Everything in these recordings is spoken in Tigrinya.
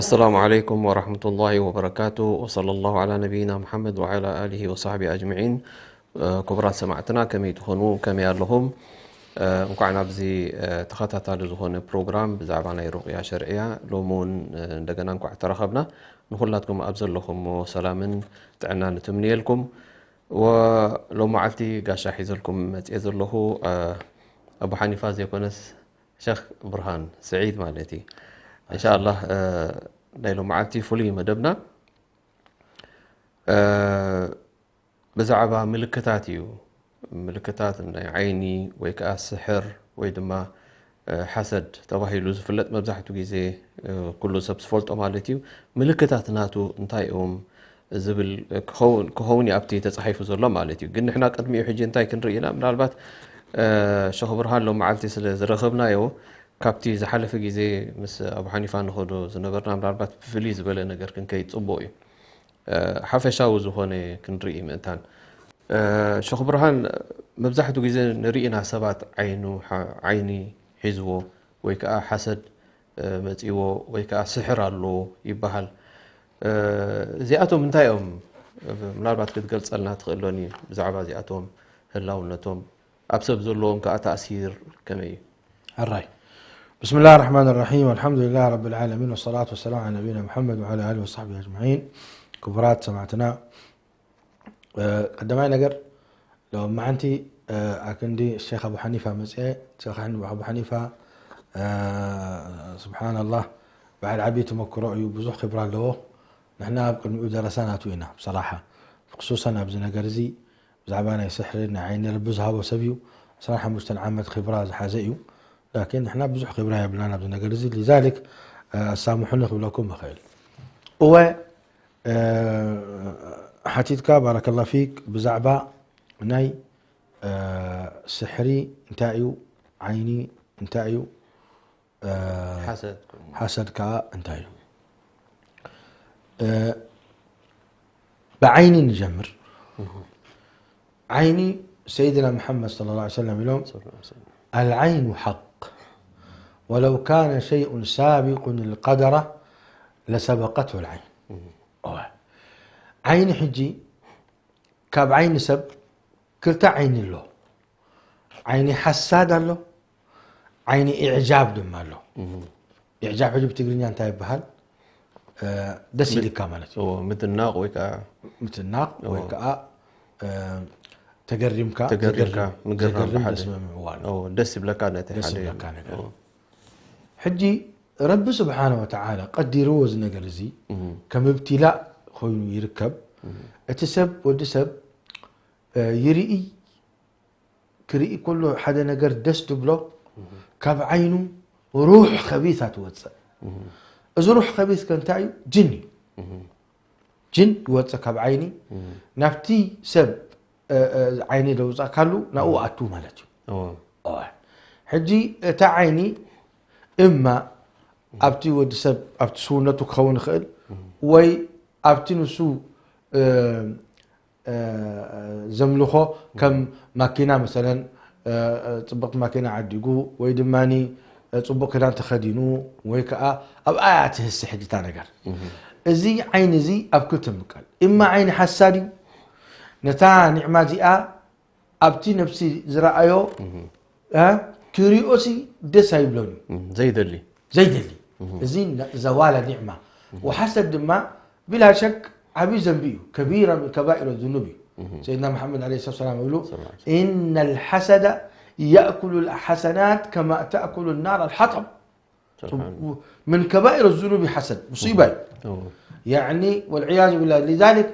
السلام عليكم ورحمة الله وبركاته، وصلى الله على نبينا محمد وعلى آله وصحبه أجمعين. ክቡራት ሰማዕትና ከመይ ትኾኑ? ከመይ ኣለኹም? እንኳዕ ናብዚ ተኸታታሊ ዝኾነ ፕሮግራም ብዛዕባ ናይ ሩቕያ ሸርዕያ ሎሚ እውን እንደገና እንኳዕ ተራኸብና። ንኹላትኩም ኣብ ዘለኹሞ ሰላምን ጥዕናን እትምንየልኩም። ወሎም መዓልቲ ጋሻ ሒዘልኩም መፅየ ዘለኹ ኣቡ ሓኒፋ ዘይኮነስ ሸኽ ብርሃን ስዒድ ማለት እዩ። እንሻላህ ናይ ሎም መዓልቲ ፍሉይ መደብና ብዛዕባ ምልክታት እዩ። ምልክታት ናይ ዓይኒ ወይ ከዓ ስሕር ወይ ድማ ሓሰድ ተባሂሉ ዝፍለጥ መብዛሕቱ ግዜ ኩሉ ሰብ ዝፈልጦ ማለት እዩ። ምልክታት ናቱ እንታይ እዮም ዝብል ክኸውን ክኸውን እዩ ኣብቲ ተፃሒፉ ዘሎ ማለት እዩ። ግን ንሕና ቅድሚኡ ሕጂ እንታይ ክንርኢ ኢና? ምናልባት ሸኽ ብርሃን ሎም መዓልቲ ስለ ዝረኸብናዮ ካብቲ ዝሓለፈ ግዜ ምስ ኣቡ ሓኒፋ ንኸዶ ዝነበርና ምናልባት ብፍልይ ዝበለ ነገር ክንከይድ ፅቡቕ እዩ። ሓፈሻዊ ዝኾነ ክንርኢ ምእንታን ሸኽ ብርሃን መብዛሕቱ ግዜ ንርኢና ሰባት ዓይኑ ዓይኒ ሒዝዎ ወይ ከዓ ሓሰድ መፂዎ ወይ ከዓ ስሕር ኣለዎ ይበሃል። እዚኣቶም እንታይ እዮም? ምናልባት ክትገልፀልና ትኽእሎኒ ብዛዕባ እዚኣቶም ህላውነቶም ኣብ ሰብ ዘለዎም ከዓ ተኣሲር ከመይ እዩ? ሕራይ بسم الله الرحمن الرحيم الحمد لله رب العالمين والصلاة والسلام على نبينا محمد وعلى آله وصحبه أجمعين ክቡራት ሰማዕትና ቀዳማይ ነገር ሎም መዓንቲ ኣክንዲ ሼክ ኣቡ ሓኒፋ መፅአ ሼክ ኣቡ ሓኒፋ ስብሓናላህ በዓል ዓብዪ ተመክሮ እዩ ብዙሕ ክብራ ኣለዎ ንሕና ኣብ ቅድሚኡ ደረሳ ናቱ ኢና ብሰራሓ ክሱሰን ኣብዚ ነገር እዚ ብዛዕባ ናይ ስሕሪ ናይ ዓይኒ ረቢ ዝሃቦ ሰብ እዩ ዕስራን ሓሙሽተን ዓመት ክብራ ዝሓዘ እዩ ላኪን ንሕና ብዙሕ ክብራ የብልናን ኣብዚ ነገር እዚ ሊዛሊክ ኣሳምሑኒ ክብለኩም እኽእል እወ ሓቲትካ ባረከላ ፊክ ብዛዕባ ናይ ስሕሪ እንታይ እዩ ዓይኒ እንታይ እዩ ሓሰድ ከዓ እንታይ እዩ ብዓይኒ ንጀምር ዓይኒ ሰይድና መሐመድ صلى الله عليه وسلم ኢሎም العين حق ولو كان شيء سابق القدر لسبقته العين ዓይኒ ሕጂ ካብ ዓይኒ ሰብ ክልተ ዓይኒ ኣሎ ዓይኒ ሓሳድ ኣሎ ዓይኒ ኢዕጃብ ድማ ኣሎ ኢዕጃብ ሕጂ ብትግርኛ እንታይ ይበሃል ደስ ኢልካ ማለት እዩ ምድናቕ ወይ ከዓ ምትናቕ ወይ ከዓ ተገሪምካ ተገሪምካ ምግራም ብሓደ ደስ ይብለካ ነቲ ሓደ ሕጂ ረቢ ስብሓነ ወተዓላ ቀዲርዎ እዚ ነገር እዚ ከም እብትላእ ኮይኑ ይርከብ እቲ ሰብ ወዲ ሰብ ይርኢ ክርኢ ከሎ ሓደ ነገር ደስ ድብሎ ካብ ዓይኑ ሩሕ ከቢታ ትወፅእ እዚ ሩሕ ከቢት ከ እንታይ እዩ ጅን እዩ ጅን ይወፅእ ካብ ዓይኒ ናብቲ ሰብ ዓይኒ ደውፃእካሉ ናብኡ ኣቱ ማለት እዩ ሕጂ እታ ዓይኒ እማ ኣብቲ ወዲ ሰብ ኣብቲ ስውነቱ ክኸውን ይኽእል ወይ ኣብቲ ንሱ ዘምልኾ ከም ማኪና መሰለን ፅብቕቲ ማኪና ዓዲጉ ወይ ድማ ፅቡቕ ክዳን ተኸዲኑ ወይ ከዓ ኣብኣ እያ ትህሲ ሕጂ እታ ነገር እዚ ዓይኒ እዚ ኣብ ክልተ ምቃል እማ ዓይኒ ሓሳድ እዩ ነታ ኒዕማ እዚኣ ኣብቲ ነብሲ ዝረኣዮ ክሪኦሲ ደስ ኣይብሎን እዩ ዘይደሊ ዘይደሊ እዚ ዘዋለ ኒዕማ ወሓሰድ ድማ ብላ ሸክ ዓብዪ ዘንቢ እዩ ከቢራ ምን ከባኢር ዝኑብ እዩ ሰይድና መሓመድ ለ ሰላት ሰላም ይብሉ إن الحسد يأكل الحسنات كما تأكل النار الحطب من كبائر الذنوب حسد مصيبة يعني والعياذ بالله لذلك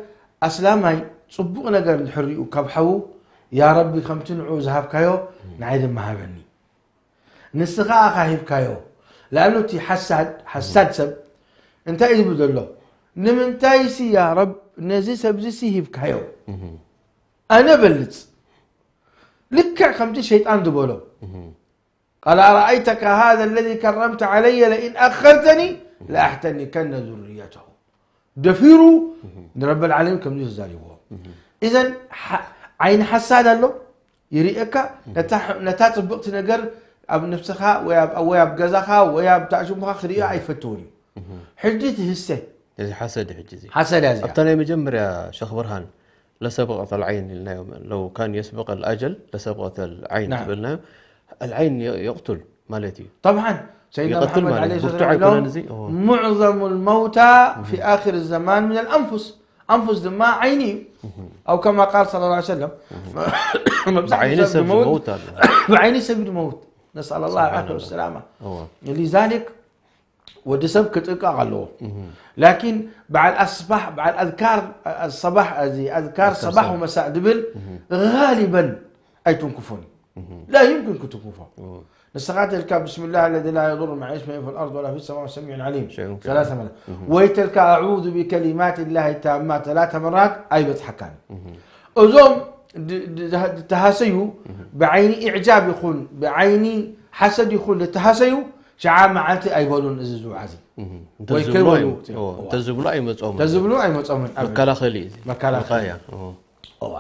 ኣስላማይ ፅቡቕ ነገር እንድሕር ሪኡ ካብ ሓዉ ያ ረቢ ከምቲ ንዑ ዝሃብካዮ ንዓይ ድማ ሃበኒ ንስኻ ኣኻ ሂብካዮ ለኣኑ እቲ ሓሳድ ሓሳድ ሰብ እንታይ እዩ ዝብል ዘሎ ንምንታይሲ ያ ረብ ነዚ ሰብዚ ሲ ሂብካዮ? ኣነ በልጽ። ልክዕ ከምቲ ሸይጣን ዝበሎ። قال أرأيتك هذا الذي كرمت علي لئن أخرتني لأحتنكن ذريته. ደፊሩ ንረብል ዓለሚን ከምዚ ተዛሪብዎ። ኢዘን ሓ-፣ ዓይኒ ሓሳድ ኣሎ፣ ይርእየካ። ነታ፣ ነታ ጽብቕቲ ነገር ኣብ ነፍስኻ ወይ ኣብ፣ ወይ ኣብ ገዛኻ ወይ ኣብ ታዕሽሙኻ ክርእዮ ኣይፈትውን እዩ። ሕጂ ትህሰ። እዚ ሓሰድ ሕጂ እዚ። ሓሰድ እያ እዚኣ። ኣብታ ናይ መጀመርያ ሸኽ ብርሃን ለሰበቐት ኣልዓይን ኢልናዮ። ለው ካን የስበቐ ኣልኣጀል ለሰበቐት ኣልዓይን ናም። ትብልናዮ። ኣልዓይን የ-፣ የቕቱል ማለት እዩ። طبعا سيدنا يقتل محمد ماله. عليه الصلاة برتو والسلام عيكون نزي؟ أوه. معظم الموتى في آخر الزمان من الأنفس. أنفس ድማ ዓይኒ እዩ። أو كما قال صلى الله عليه وسلم. መብዛሕትኡ بعيني ሰብ سب ዝመውት፣ موت هذا. بعيني سب الموت. نسأل الله العافية والسلامة. أوه. لذلك ወዲ ሰብ ክጥንቀቕ ኣለዎ። ላኪን በዓል ኣስባሕ፣ በዓል ኣዝካር፣ ኣስባሕ፣ እዚ ኣዝካር ኣዝካር ሰባሕ ሰባሕ። ወመሳእ ድብል ጋሊበን ኣይትንክፎን። ላ ዩምኪን ክትንክፎ። ንስኻ ተልካ ብስምላህ ለዚ ላ የዱሩ መዓ ስመ ፊ ልኣርድ ወላ ፊ ሰማ ሰሚዑን ዓሊም ሸይኡን ሰላሳ መራት። ወይ ተልካ ኣዑዙ ቢከሊማት ላሂ ታማት ሰላሳ መራት ኣይበጽሓካን። እዞም ድ-፣ ድ-፣ ዝተሃሰዩ ብዓይኒ ኢዕጃብ ይኹን ብዓይኒ ሓሰድ ይኹን ዝተሃሰዩ ሽዓ መዓልቲ ኣይበሉን እዚ ዝውዓ እዚ። እህ፣ ወይ እንተዝብሉ ከይበሉ ኣይ-፣ እቲ-፣ ኦ፣ እዋ። እንተዝብሉ ኣይመጾምን። እንተዝብሉ ኣይመጾምን፣ ኣብን። መከላኸሊ እዩ እዚ። መከላኸሊ። መኻያ፣ ኦ። እዋ።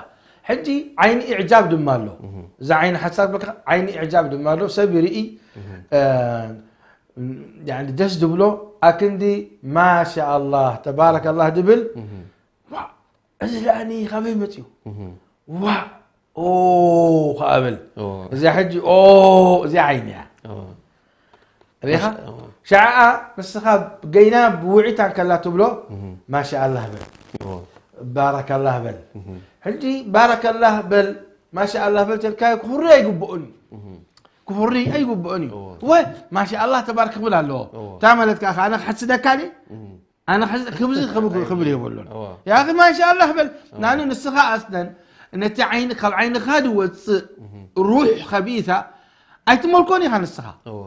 ሕጂ ዓይኒ ኢዕጃብ ድማ ኣሎ። እህ። እዚ ዓይኒ ሓሳድ በካ ዓይኒ ኢዕጃብ ድማ ኣሎ። ሰብ ይርኢ፣ እህ። እ፣ ያኒ ደስ ዝብሎ ኣክንዲ ማሻ ኣላህ ተባረከ ኣላህ ድብል። እህ። ዋ፣ እዚ ደኣኒ ካበይ መጽዩ? እህ። ዋ፣ ኦ፣ ከኣ በል። ኦ። እዚኣ ሕጂ፣ ኦ፣ እዚኣ ዓይኒ እያ። ኦ። ርኢኻ? ኦ። ሸዓኣ ንስኻ ገይና ብውዒታ እንከላ ትብሎ፣ እህ። ማሻኣላህ በል። ኦ። ባረከላህ በል። እህ። ሕጂ ባረከላህ በል፣ ማሻኣላህ በል ተልካዮ ክፍሪ ኣይግብኦን እዩ። እህ። ክፍሪ ኣይግብኦን እዩ። ኦ። ወ፣ ማሻኣላህ ተባረክ ክብል ኣለዎ። ኦ። እታ ማለት ከኣ ኣነ ክሕስደካ ድየ? እህ። ኣነ ሕዚ ክብዚ ክብል፣ ክብል የብሉን። እዋ። ያ ኣኺ ማሻኣላህ በል። እዋ። ናኑ ንስኻ ኣስለን ነቲ ዓይኒ፣ ካብ ዓይንኻ ዝወጽእ እህ። ሩሕ ከቢሳ ኣይትመልኮን ኢኻ ንስኻ። እዋ።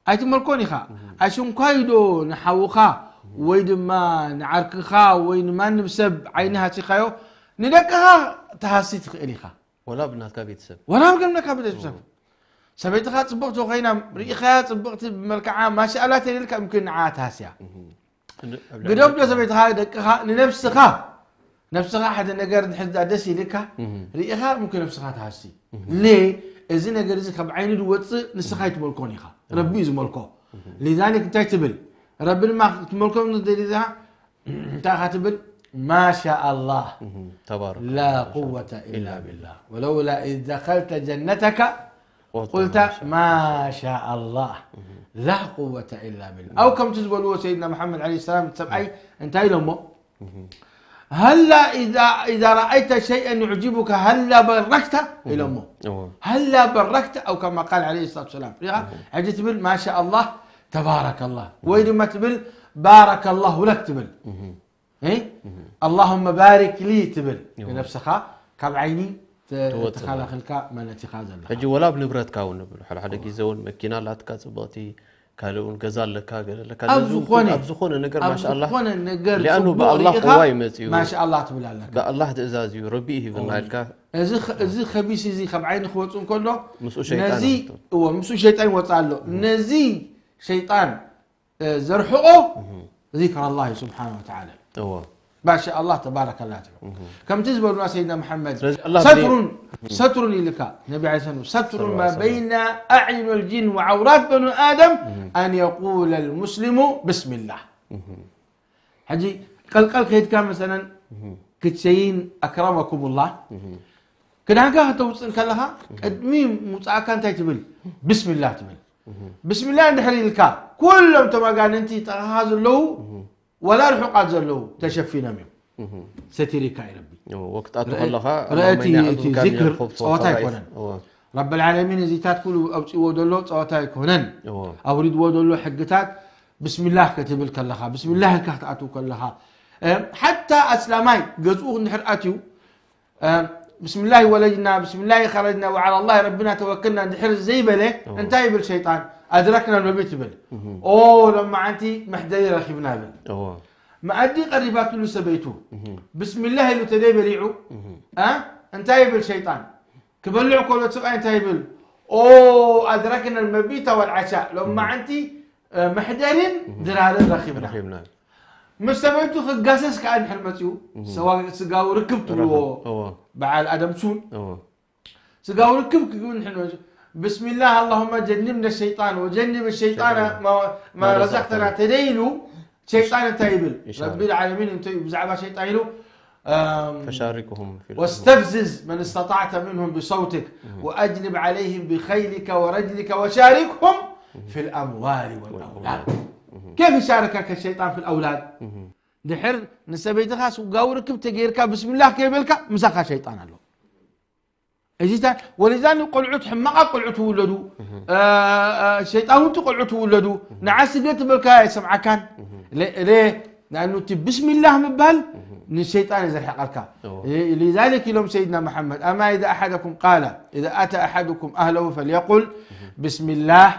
ኣይትመልኮን ኢኻ። እህ። ኣሽንኳይዶ ንሓውኻ እህ። ወይ ድማ ንዓርክኻ ወይ ንማንም ሰብ ዓይኒ ሃሲኻዮ ንደቅኻ ትሃሲ ትኽእል ኢኻ። ወላ ብናትካ ቤተሰብ። ወላ ብናትካ ቤተሰብ። እዋ። ሰበይትኻ ጽብቕቲ ኮይና ርኢኻያ፣ ጽብቕቲ ብመልክዓ ማሻኣላ ተልልካ፣ እምክን ንዓ ትሃስያ። እህ። ግደፍ ዶ ሰበይትኻ፣ ደቅኻ፣ ንነብስኻ፣ ነብስኻ ሓደ ነገር እንድሕር ደኣ ደስ ኢልካ፣ እህ። ርኢኻ፣ እምክን ነብስኻ ትሃሲ። እህ። ሌ፣ እዚ ነገር እዚ ካብ ዓይኒ ዝወጽእ ንስኻ ኣይትመልኮን ኢኻ። እህ። ረቢ እዩ ዝመልኮ። እህ። ሊዛሊክ እንታይ ትብል? ረቢ ድማ ክትመልኮ እንተደሊኻ፣ እንታይ ኢኻ ትብል? ማሻኣላህ። እህ፣ ተባረክ። ላ ቁወተ ኢላ ቢላህ። ወለውላ ኢዝ ደኸልተ ጀነተካ ቁልተ ቁልተ ማሻ-፣ ማሻኣላህ። እህ። ላ ቁወተ ኢላ ቢላህ። ኣው ከምቲ ዝበልዎ ሰይድና መሓመድ ዓለይሂ ሰላም ሰብኣይ እንታይ ኢሎሞ? እህ። هلا إذا، إذا رأيت شيئا يعجبك هلا بركت إلى أمه. أوه. هلا بركت، أو كما قال عليه الصلاة والسلام. ريها، أوه. حجي تبل ما شاء الله، تبارك الله. أوه. ويد ما تبل بارك الله لك تبل. أوه. إيه؟ أوه. اللهم بارك لي تبل. أوه. لنفسها، كاب عيني ت-، ትወጽእ። ተኸላኺልካ ማለት ኢኻ ዘለኻ። ሕጂ ወላ ኣብ ንብረትካ እውን ንብል፣ ሓደ ሓደ ግዜ እውን መኪና ኣላትካ ጽብቕቲ፣ ካልእ እውን ገዛ ኣለካ፣ ገለ ኣለካ። ኣብ ነዚ እውን ዝኾነ፣ ኣብ ዝኾነ ነገር ኣብ ማሻኣላህ፣ ዝኾነ ነገር ሊኣኑ ጽቡቕ ብኣላህ ርኢኻ ቅዋ እዩ መጺኡ። ማሻኣላህ ትብል ኣለካ። ብኣላህ ትእዛዝ እዩ፣ ረቢ እዩ ሂብና ኦ። ኢልካ። እዚ ኸ-፣ እዚ ከቢስ እዚ ካብ ዓይኒ ክወጽእ እንከሎ፣ ምስኡ ሸይጣን ነዚ፣ እዩ። እዎ፣ ምስኡ ሸይጣን ይወጽእ ኣሎ። እም። ነዚ ሸይጣን እ፣ ዘርሕቖ እህ። ዚክር ኣላህ ስብሓነ ወተዓላ። እወ። ማሻ ኣላህ ተባረከላህ ትብሎ። እህ። ከምቲ ዝበሉና ሰይድና መሓመድ፣ ስለዚ ኣላህ ሰትሩን፣ ብዘይ-፣ እህ። ሰትሩን ኢልካ፣ ነቢ ዓለይሂ ሰላም፣ ሰትሩን ሰለላሁ ማ ዐለይሂ ወሰለም። በይነ ኣዕዩን ወልጂን ወዐውራት በኑ ኣደም እህ። ኣን የቁለ ልሙስሊሙ ብስሚላህ። እህ። ሕጂ ቀልቀል ከይድካ መሰለን እህ። ክትሸይን ኣክረመኩሙላህ። እህ። ክዳንካ ከተውፅእ ከለኻ እህ። ቅድሚ ምውፃእካ እንታይ ትብል? ብስሚላህ ትብል። እህ። ብስሚላህ እንድሕር ኢልካ ኩሎም እቶም ኣጋንንቲ ጥቓኻ ዘለዉ እህ። ዋላ ርሑቓት ዘለዉ ተሸፊኖም እዮም። እህ። ሰቲሪካ እዩ ረቢ። እዎ፣ ወክትኣቱ ርእ-፣ ከለኻ ርእ-፣ ኣላሁመ እቲ፣ ኢኒ ኣዕዙ እቲ ቢካ ሚነል ዚክር ኹብሲ ጸወታ ወልኸባኢስ። ኣይኮነን። እዎ። ረብል ዓለሚን እዚታት ኩሉ ኣውፅእዎ ዘሎ ጸወታ ኣይኮነን። እዎ። ኣውሪድዎ ዘሎ ሕግታት ብስሚላህ ክትብል ከለኻ፣ ብስሚላህ ኢልካ ክትኣትው ከለኻ፣ እ፣ ሓታ ኣስላማይ ገዝኡ እንድሕር ኣትዩ፣ እ፣ ብስሚላህ ወለጅና፣ ብስሚላህ ኸረጅና፣ ወዓላ ላህ ረቢና ተወከልና እንድሕር ዘይበለ፣ እዎ። እንታይ ይብል ሸይጣን? ኣድረክና ሎሚ ትብል። እህ። ኦ፣ ሎማዓንቲ መሕደሪ ረኺብና ይብል። እዎ። መኣዲ ቀሪባትሉ ሰበይቱ ብስሚላህ ኢሉ ተደይ በሊዑ እንታይ ይብል ሸይጣን ክበልዕ ከሎ እቲ ሰብኣይ እንታይ ይብል ኦ ኣድረክና መቢታ ወልዓሻ ሎም መዓንቲ መሕደሪን ድራርን ረኺብና ምስ ሰበይቱ ክጋሰስ ከዓ እንድሕር መፅኡ ስጋዊ ርክብ ትብልዎ በዓል ኣደም ሱን ስጋዊ ርክብ ክግብን ሕኖ ብስሚላህ اللهم جنبنا الشيطان وجنب الشيطان ما رزقتنا ተደይሉ ሸይጣን እንታይ ይብል ረቢ العالمين እንታይ ብዛዕባ ሸይጣን ኢሉ فشاركهم في واستفزز من استطعت منهم بصوتك وأجلب عليهم بخيلك ورجلك وشاركهم في الأموال والأولاد كيف يشاركك الشيطان في الأولاد ድሕር ንሰበይትኻ ስጋዊ ርክብ ተገይርካ ብስሚላህ ከይበልካ ምሳኻ ሸይጣን ኣሎ እዚታት ወሊዛኒ ቆልዑት ሕማቓት ቆልዑት ትውለዱ ሸይጣውንቲ ቆልዑት ትውለዱ ንዓ ስገድ ትበልካ ኣይሰምዓካን ንኣኑ እቲ ብስሚላህ ምባል ንሸይጣን እዩ ዘርሕቐልካ لذلك ኢሎም ሰይድና መሓመድ أما إذا أحدكم قال إذا أتى أحدكم أهله فليقل بسم الله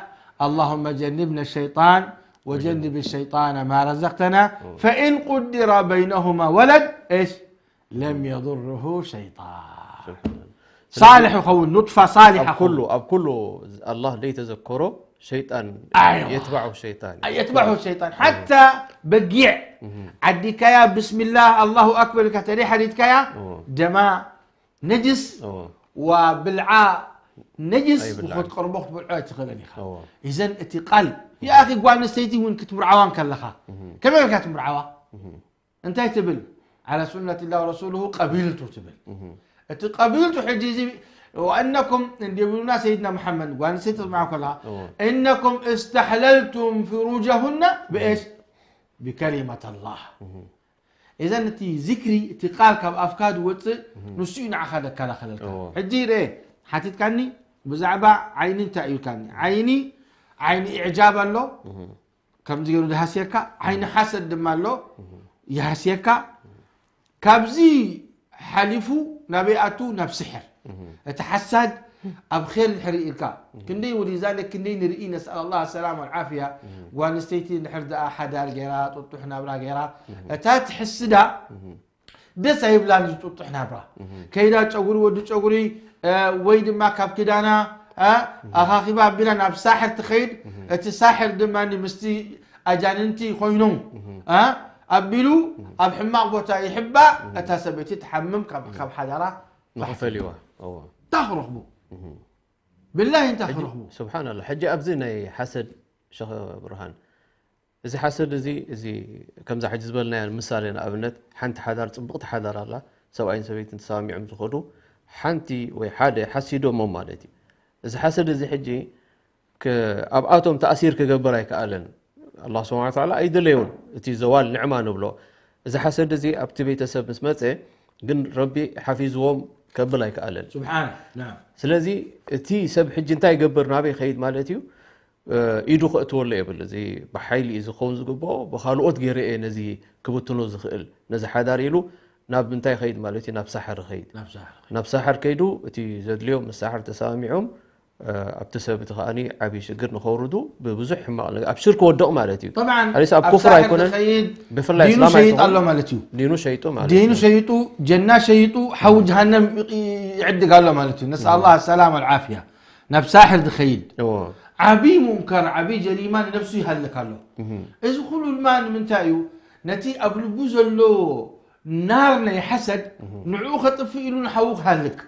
اللهم جنبنا الشيطان وجنب الشيطان ما رزقتنا فإن قدر بينهما ولد إيش لم يضره شيطان صالح ይኸውን ኑጥፋ ሳሊሓ ኣብ ኩሉ ኣብ ኩሉ ኣላህ ዘይተዘከሮ ሸይጣን ኣይዋ። የትባዑ ሸይጣን እዩ። يتبعه الشيطان حتى በጊዕ ዓዲካያ ብስሚላህ ኣላሁ ኣክበር ኢልካ ተደይ ሓዲድካያ እዎ። ደማ ነጅስ እዎ። ወብልዓ ነጅስ ኣይብልዓን። ብኮት ቀርቦ ክትበልዖ ኣይትኽእልን ኢኻ እዎ። እዘን እቲ ቃል የኣኺ ጓል ኣንስተይቲ እውን ክትምርዓዋ ከለኻ ከመይ ኢልካ ትምርዓዋ እንታይ ትብል على سنة الله ورسوله ቀቢልቱ ትብል እቲ ቀቢልቱ ሕጂ እዚ وأنكم እንዲብሉና ሰይድና መሓመድ ጓል ኣንስተይቲ ትስምዓ ከለኻ እዎ። إنكم استحللتم فروجهن ብإيش بكلمة الله إذن እቲ ዚክሪ እቲ ቃል ካብ ኣፍካ ዝወፅእ ንሱ እዩ ንዓኻ ዘከላኸለልካ እዎ። ሕጂ ርአ ሓቲትካኒ ብዛዕባ ዓይኒ እንታይ እዩ ኢልካኒ ዓይኒ ዓይኒ إعجاب ኣሎ ከምዚ ገይሩ ዝሃስየካ ዓይኒ ሓሰድ ድማ ኣሎ ይሃስየካ ካብዚ ሓሊፉ ናበይ ኣቱ ናብ ስሕር እቲ ሓሳድ ኣብ ኸይር ድሕሪ ኢልካ ክንደይ ولذلك ክንደይ ንርኢ نسأل الله السلامة والعافية ጓል ኣንስተይቲ እንድሕር ደኣ ሓዳር ገይራ ጥጡሕ ናብራ ገይራ እታ ትሕስዳ ደስ ኣይብላን ዝጥጡሕ ናብራ ከይዳ ጨጉሪ ወዲ ጨጉሪ እ፣ ወይ ድማ ካብ ክዳና እ፣ ኣኻኺባ ኣቢላ ናብ ሳሕር ትኸይድ እቲ ሳሕር ድማ ምስቲ ኣጃንንቲ ኮይኖም እ፣ ኣቢሉ ኣብ ሕማቕ ቦታ ይሕባእ እታ ሰበይቲ ትሓምም ካብ ካብ ሓዳራ ንኽፈልይዋ እዎ። እንታይ ክረኽቡ ብላሂ እንታይ ክረኽቡ ስብሓንላ ሕጂ ኣብዚ ናይ ሓሰድ ሸኽ ብርሃን እዚ ሓሰድ እዚ እዚ ከምዛ ሕጂ ዝበልናዮ ምሳሌ ንኣብነት ሓንቲ ሓዳር ፅብቕቲ ሓዳር ኣላ ሰብኣይን ሰበይትን ተሰማሚዖም ዝኸዱ ሓንቲ ወይ ሓደ ሓሲዶሞም ማለት እዩ እዚ ሓሰድ እዚ ሕጂ ኣብኣቶም ተኣሲር ክገብር ኣይከኣለን ኣላ ስብሓን ተዓላ ኣይደለዩን እቲ ዘዋል ንዕማ ንብሎ እዚ ሓሰድ እዚ ኣብቲ ቤተሰብ ምስ መፀ ግን ረቢ ሓፊዝዎም ከብል ኣይከኣለን ስብሓን ናም ስለዚ እቲ ሰብ ሕጂ እንታይ ይገብር ናበይ ይኸይድ ማለት እዩ ኢዱ ከእትወሉ የብል እዚ ብሓይሊ እዩ ዝኸውን ዝግብኦ ብካልኦት ገይረ እየ ነዚ ክብትኖ ዝኽእል ነዚ ሓዳር ኢሉ ናብ እንታይ ይኸይድ ማለት እዩ ናብ ሳሕር ይኸይድ ናብ ሳሕር ናብ ሳሕር ከይዱ እቲ ዘድልዮ ምስ ሳሕር ተሰማሚዖም ኣብቲ ሰብ እቲ ከዓኒ ዓብዪ ሽግር ንኸውርዱ ብብዙሕ ሕማቕ ነገር ኣብ ሽርክ ወድቕ ማለት እዩ طبعا ሓሊስ ኣብ ኣብ ኩፍር ሳሕር ኣይኮነን ዝኸይድ ብፍላይ ዲኑ እስላም ሸይጥ ኣይኮነን ኣሎ ማለት እዩ ዲኑ ሸይጡ ማለት ዲኑ እዩ ሸይጡ ጀና ሸይጡ ሓው ጀሃነም ይዕድግ ኣሎ ማለት እዩ ነስኣል الله السلامة والعافية ናብ ሳሕር ዝኸይድ እዎ ዓብዪ ሙንከር ዓብዪ ጀሪማ ንነብሱ ይሃልክ ኣሎ እዚ ኩሉ ድማ ንምንታይ እዩ ነቲ ኣብ ልቡ ዘሎ ናር ናይ ሓሰድ ንዕኡ ከጥፍእ ኢሉ ንሓዉ ክሃልክ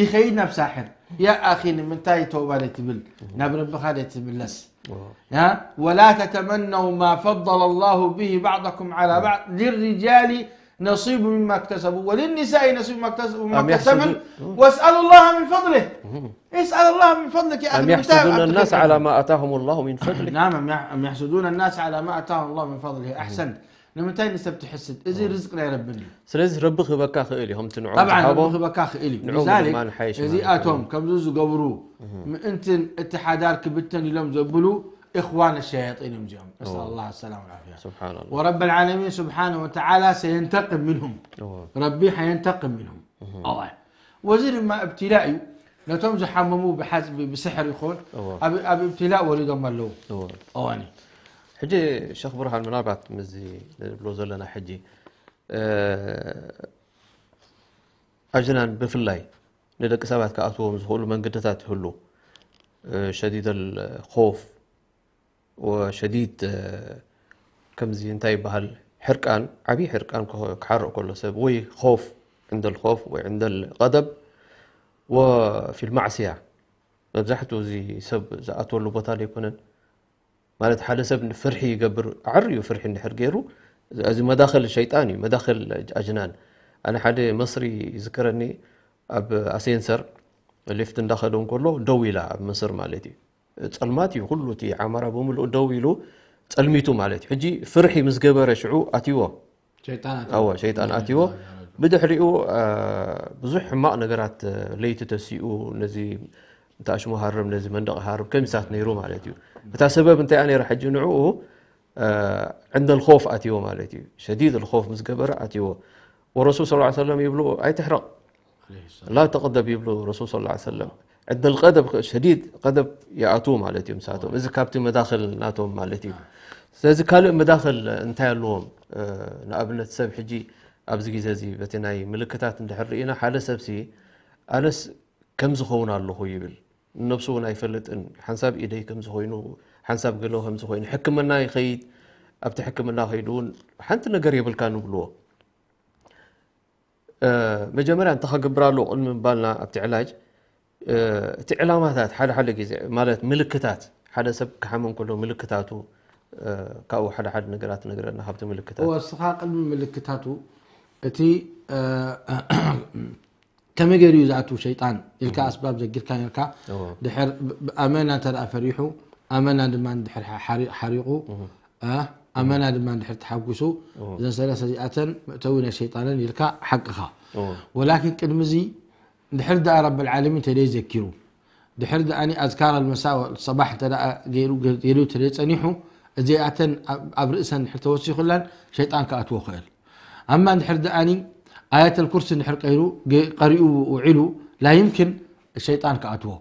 ይኸይድ ናብ ሳሕር ያ ኣኺ ንምንታይ ተውባ ደይ ትብል ናብ ረብኻ ደይ ትምለስ ያ ولا تتمنوا ما فضل الله به بعضكم على بعض للرجال نصيب مما اكتسبوا وللنساء نصيب مما أم اكتسبن يحسدون- واسألوا الله من فضله اسأل الله من فضلك يا أخي أم ንምንታይ يحسدون ኣብ الناس ትብል? على ما آتاهم الله من فضله نعم أم يح- أم يحسدون الناس على ما آتاهم الله من فضله أحسنت ንምንታይ ንሰብ ትሕስድ እዚ ርዝቅ ናይ ረብን እዩ ስለዚ ረቢ ክህበካ ክእል እዩ ከምቲ ንዑ طبعا ዝሃቦ ረቢ ክህበካ ክእል እዩ ንዕኡ لذلك ምድማን ሓይሽ ማለት እዚኣቶም እዩ። ከምዚ ዝገብሩ ምእንትን እቲ ሓዳር ክብተን ኢሎም ዘብሉ إخوان الشياطين እዮም እዚኦም نسأل الله السلامة والعافية سبحان الله ورب العالمين سبحانه وتعالى سينتقم منهم እዎ። ረቢ ሓየንተቅም منهم ወዚ ድማ ابتلاء እዩ ነቶም ዝሓመሙ ብሓዝ ብስሕር ይኹን እዎ። ኣብ ኣብ ابتلاء ወሪዶም ኣለዉ እዎ። እዋኒ ሕጂ ሸኽ ብርሃን፣ ምናልባት ምስዚ ንብሎ ዘለና ሕጂ፣ እ፣ ኣጅናን ብፍላይ ንደቂ ሰባት ክኣትዎም ዝኽእሉ መንገድታት ይህሉ። እ፣ ሸዲድ ኣልኾፍ ወሸዲድ፣ እ፣ ከምዚ እንታይ ይበሃል፣ ሕርቃን፣ ዓብዪ ሕርቃን ክኸ-፣ ክሓርቕ ከሎ ሰብ፣ ወይ ኾፍ፣ ዕንደል ኾፍ ወይ ዕንደል ቀደብ፣ ወፊል ማዕስያ፣ መብዛሕትኡ እዚ ሰብ ዝኣትወሉ ቦታ ዘይኮነን። ማለት ሓደ ሰብ ፍርሒ ይገብር፣ ዓርዩ ፍርሒ እንድሕር ገይሩ፣ እዚ መዳኸል ሸይጣን እዩ፣ መዳኸል ኣጅናን። ኣነ ሓደ መስሪ ይዝክረኒ፣ ኣብ ኣሴንሰር ሊፍት እንዳኸደ እንከሎ ደው ኢላ፣ ኣብ ምስር ማለት እዩ። ጸልማት እዩ፣ ኩሉ እቲ ዓማራ ብምልኡ ደው ኢሉ ጸልሚቱ ማለት እዩ። ሕጂ ፍርሒ ምስ ገበረ ሽዑ ኣትይዎ። ሸይጣን ኣትይዎ። ኣዎ፣ ሸይጣን ኣትይዎ። ብድሕሪኡ፣ አ፣ ብዙሕ ሕማቕ ነገራት፣ ለይቲ ተሲኡ፣ ነዚ እንተ ኣሽሙ ሃርም፣ ነዚ መንደቕ ሃርም፣ ከሚሳት ነይሩ ማለት እዩ። እታ ሰበብ እንታይ እያ ነይራ? ሕጂ ንዕኡ፣ አ፣ ዕንደ ልኾፍ ኣትይዎ ማለት እዩ። ሸዲድ ልኾፍ ምስ ገበረ ኣትይዎ። ወረሱል ሰለላሁ ዐለይሂ ወሰለም ይብሉ፣ "ኣይትሕረቕ፣ ላ ተቕደብ" ይብሉ ረሱል ሰለላሁ ዐለይሂ ወሰለም። ዕንደ ልቀደብ፣ ሸዲድ ቀደብ ይኣትዉ ማለት እዩ ምሳቶም። እዚ ካብቲ መዳኸል ናቶም ማለት እዩ። ስለዚ ካልእ መዳኸል እንታይ ኣለዎም? እ፣ ንኣብነት ሰብ ሕጂ ኣብዚ ግዜ እዚ በቲ ናይ ምልክታት እንድሕር ርኢና፣ ሓደ ሰብሲ ኣነስ ከም ዝኸውን ኣለኹ ይብል። ንነብሱ እውን ኣይፈልጥን። ሓንሳብ ኢደይ ከም ዝኾይኑ፣ ሓንሳብ ገለ ከም ዝኾይኑ፣ ሕክምና ይኸይድ። ኣብቲ ሕክምና ከይዱ እውን ሓንቲ ነገር የብልካ ንብልዎ። እ፣ መጀመርያ እንታይ ከገብር ኣለዎ ቅድሚ ምባልና ኣብቲ ዕላጅ፣ እ፣ እቲ ዕላማታት ሓደ ሓደ ግዜ ማለት ምልክታት ሓደ ሰብ ክሓመም ከሎ ምልክታቱ፣ እ፣ ካብኡ ሓደ ሓደ ነገራት ነግረና ካብቲ ምልክታት። እወ፣ እስኻ ቅድሚ ምልክታቱ እቲ፣ እ፣ ከመይ ገይሩ እዩ ዝኣቱ ሸይጣን ኢልካ እህ። ኣስባብ ዘጊርካ ነርካ። እወ። ድሕር ብ-፣ ብ-፣ ኣመና እንተ ደኣ ፈሪሑ፣ ኣመና ድማ ድሕር ሓ-፣ ሓሪ-፣ ሓሪቑ፣ እህ። እ፣ ኣመና ድማ ድሕር ተሓጒሱ፣ እወ። እዘን ሰለስተ እዚኣተን መእተዊ ናይ ሸይጣንን ኢልካ ሓቅኻ። እወ። ወላኪን ቅድሚ እዚ ድሕር ደኣ ረብል ዓለሚን እንተ ደይ ዘኪሩ፣ ድሕር ደኣኒ ኣዝካር ኣልመሳ ወሰባሕ እንተ ደኣ ገይሩ፣ ገይሩ እንተ ደይ ጸኒሑ፣ እዚኣተን ኣብ፣ ኣብ ርእሰን ድሕር ተወሲኹላን ሸይጣን ክኣትዎ ክእል። ኣማ እንድሕር ደኣኒ ኣያተል ኩርሲ እንድሕር ቀይሩ፣ ገ-፣ ቀሪኡ ውዒሉ፣ ላ ይምክን ሸይጣን ክኣትዎ።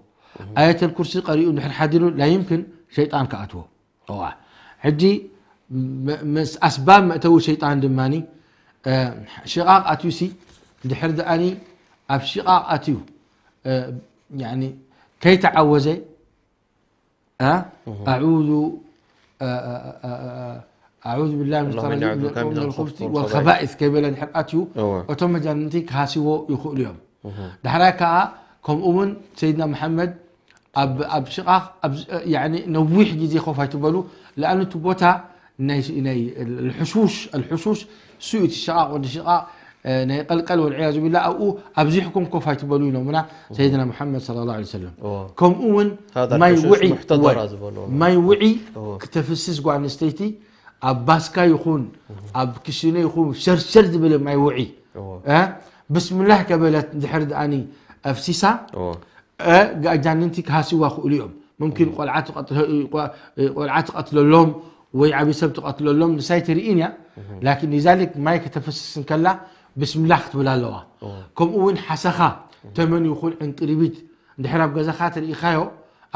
ኣያተል ኩርሲ ቀሪኡ እንድሕር ሓዲሩ፣ ላ ይምክን ሸይጣን ክኣትዎ። እዋ። ሕጂ መ-፣ መስ-፣ ኣስባብ መእተዊ ሸይጣን ድማኒ፣ እ፣ ሽቓቕ ኣትዩሲ፣ እንድሕር ደኣኒ ኣብ ሽቓቕ ኣትዩ፣ እ፣ ያኒ ከይተዓወዘ፣ እ፣ እህ። ኣዑዙ፣ እ፣ እ፣ እ፣ እ፣ ኣዑዙ ቢላሂ ሚነ ኣላሁመ ሸይጣኒ ኢኒ ኣዑዙ ቢከ ረጂም፣ ሚነል ኹቡሲ ወል ኹቡሲ ወል ኸባኢስ። ኸባኢስ ከይበለ እንድሕር ኣትዩ፣ እወ። እቶም መጃንንቲ ክሃስዎ ይኽእሉ እዮም። እህ። ዳሕራይ ከኣ፣ ከምኡ እውን ሰይድና መሓመድ ኣብ፣ ኣብ ሽቓቕ፣ ኣብ፣ ያኒ ነዊሕ ግዜ ኮፍ ኣይትበሉ፣ ለኣኑ እቲ ቦታ ናይ፣ ናይ ልሕሹሽ፣ ኣልሕሹሽ፣ እሱ እዩ እቲ ሽቓቕ ወዲ ሽቓቕ፣ እ፣ ናይ ቀልቀል ወልዕያዙ ቢላ፣ ኣብኡ ኣብዚሕኩም ኮፍ ኣይትበሉ ኢሎምና ሰይድና መሓመድ ሰለላሁ ዐለይሂ ወሰለም። እዎ። ከምኡ እውን ሃዛ ማይ ልሕሹሽ ውዒ፣ ሙሕተደራ እወ፣ ዝበልዎ። ማይ ውዒ እዎ። ክተፍስስ ጓል ኣንስተይቲ ኣብ ባስካ ይኹን፣ እዎ። ኣብ ክሽነ ይኹን፣ ሸርሸር ዝበለ ማይ ውዒ። እዎ። እ፣ ብስምላህ ከበለት እንድሕር ደኣኒ ኣፍሲሳ፣ እዎ። እ፣ ኣጃንንቲ ክሃስዋ ክእሉ እዮም። ሙምኪን እዎ። ቆልዓ ትቐትለ-፣ ቆ-፣ ቆልዓ ትቐትለሎም ወይ ዓብዪ ሰብ ትቐትለሎም፣ ንሳይ ትርኢን እያ። እህ። ላኪን ሊዛሊክ ማይ ከተፈስስ እንከላ ብስምላህ ክትብል ኣለዋ። እዎ። ከምኡ እውን ሓሰኻ፣ ተመን ይኹን ዕንቅርቢት፣ እንድሕር ኣብ ገዛኻ ተርኢኻዮ፣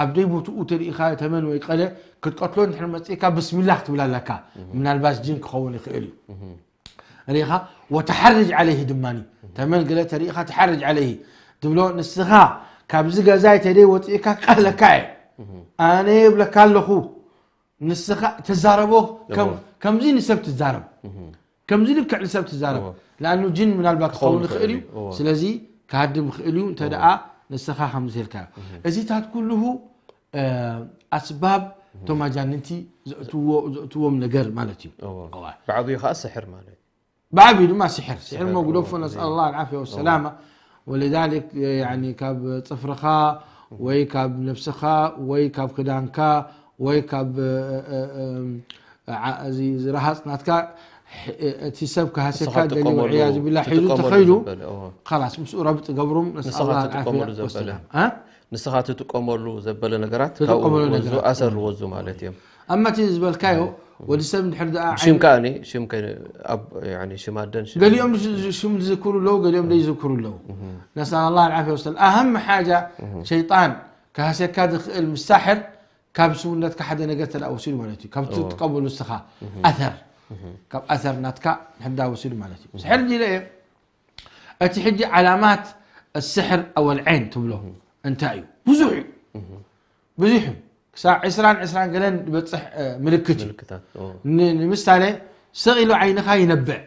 ኣብ ደይ ቦትኡ ተርኢኻዮ ተመን ወይ ቀለ ክትቀትሎ እንድሕር መጺእካ ብስምላህ ክትብል ኣለካ። እህ። ምናልባት ጅን ክኸውን ይኽእል እዩ። እህ። ርኢኻ፣ ወተሓርጅ ዓለይሂ ድማኒ። ተመን ገለ ተርኢኻ ተሓርጅ ዓለይሂ ትብሎ፣ ንስኻ ካብዚ ገዛይ ተደይ ወፂእካ ክቐትለካ እየ። እህ። ኣነ የብለካ ኣለኹ። ንስኻ ተዛረቦ፣ ከም-፣ እዎ። ከምዚ ንሰብ ትዛረብ። እህ። ከምዚ ልክዕ ንሰብ ትዛረብ። እዎ። ለኣኑ ጅን ምናልባት ክኸውን ክኸውን ይኽእል እዩ። ይኽእል እዩ። እዎ። ስለዚ ክሃድም ይኽእል እዩ፣ እንተ እዎ። ደኣ ንስኻ ከምዚ ኢልካዮ። እህ። እዚታት ኩልሁ፣ እ፣ ኣስባብ እህ። እቶም ኣጃንንቲ ዘእትዎ-፣ ዘእትዎም ነገር ማለት እዩ። እዎ። እዋ። ብዓብዩ ኸዓ ስሕር ማለት እዩ። ብዓብዩ ድማ ስሕር። ስሕር ስሕር፣ መጉደፎ፣ እዎ። ነስኣል ኣላህ ኣልዓፍያ እዎ። ወሰላማ። ወሊዛሊክ፣ ያኒ፣ ካብ ጽፍርኻ፣ እህ። ወይ ካብ ነብስኻ፣ ወይ ካብ ክዳንካ፣ ወይ ካብ፣ እ፣ እ፣ እ፣ ዓ-፣ እዚ፣ እዚ ረሃጽ ናትካ፣ ሕ-፣ እቲ ሰብ ክሃስየካ ንስኻ ደልዩ፣ ትጥቀመሉ፣ ወዕያዙ ቢላህ፣ ሒዙ ትጥቀመሉ ተኸይዱ፣ ዘበለ፣ እዎ። ኻላስ፣ ምስኡ ረብጥ ገብሩም፣ ነስኣል ንስኻ ኣላህ ትጥቀመሉ ኣልዓፍያ ዘበለ። ወሰላም። እ? ንስኻ ትጥቀመሉ ዘበለ ነገራት፣ ትጥቀመሉ ካብኡ ወዙ፣ ነገራት። ኣሰር ወዙ ማለት እዮም። ኣማ እቲ ዝበልካዮ፣ እዎ። ወዲ ሰብ እንድሕር ደኣ ሽም ዓይኑ ከኣኒ፣ ሽም ከ-፣ ኣብ፣ ያኒ፣ ሽም ኣደን ሽም ገሊኦም ሽ-፣ ሽም ዝዝክሩ ኣለዉ፣ ገሊኦም ዘይዝክሩ ኣለዉ። እህ። ነስኣል ኣላህ ኣልዓፍያ ወሰላም። ኣህም ሓጃ እህ። ሸይጣን ክሃስየካ ዝኽእል ምስ ሳሕር ካብ ሰውነትካ ሓደ ነገር ተደኣ ወሲዱ ማለት እዩ። ካብቲ ትጥቀመሉ ንስኻ ኣሰር፣ ካብ ኣሰር ናትካ ሕዳ ወሲዱ ማለት እዩ። ሕርዲ ኢለ እየ፣ እቲ ሕጂ ዓላማት ስሕር ኣወል ዓይን ትብሎ እንታይ እዩ? ብዙሕ እዩ። ብዙሕ እዩ። ክሳብ ዕስራን ዕስራን ገለን ዝበጽሕ ምልክት እዩ። ንምሳሌ ሰቕ ኢሉ ዓይንኻ ይነብዕ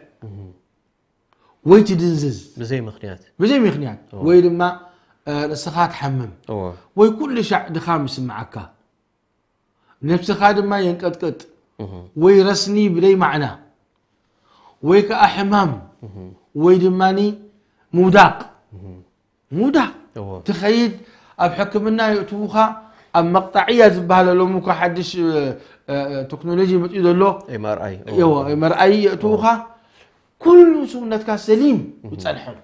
ወይ ትድንዝዝ ብዘይ ምኽንያት ብዘይ ምኽንያት፣ ወይ ድማ ርእስኻ ትሓምም፣ ወይ ኩሉ ሻዕ ድኻም ይስምዓካ፣ ነብስኻ ድማ የንቀጥቅጥ፣ ወይ ረስኒ ብደይ ማዕና፣ ወይ ከዓ ሕማም፣ ወይ ድማ ምውዳቕ። ምውዳቕ ትኸይድ፣ ኣብ ሕክምና የእትዉኻ። ኣብ መቕጣዕያ ዝበሃል ኣሎ እኮ ሓድሽ ቴክኖሎጂ መፅኡ ዘሎ፣ ኤምኣርኣይ መርኣይ የእትዉኻ። ኩሉ ሰውነትካ ሰሊም ይፀንሐሉ፣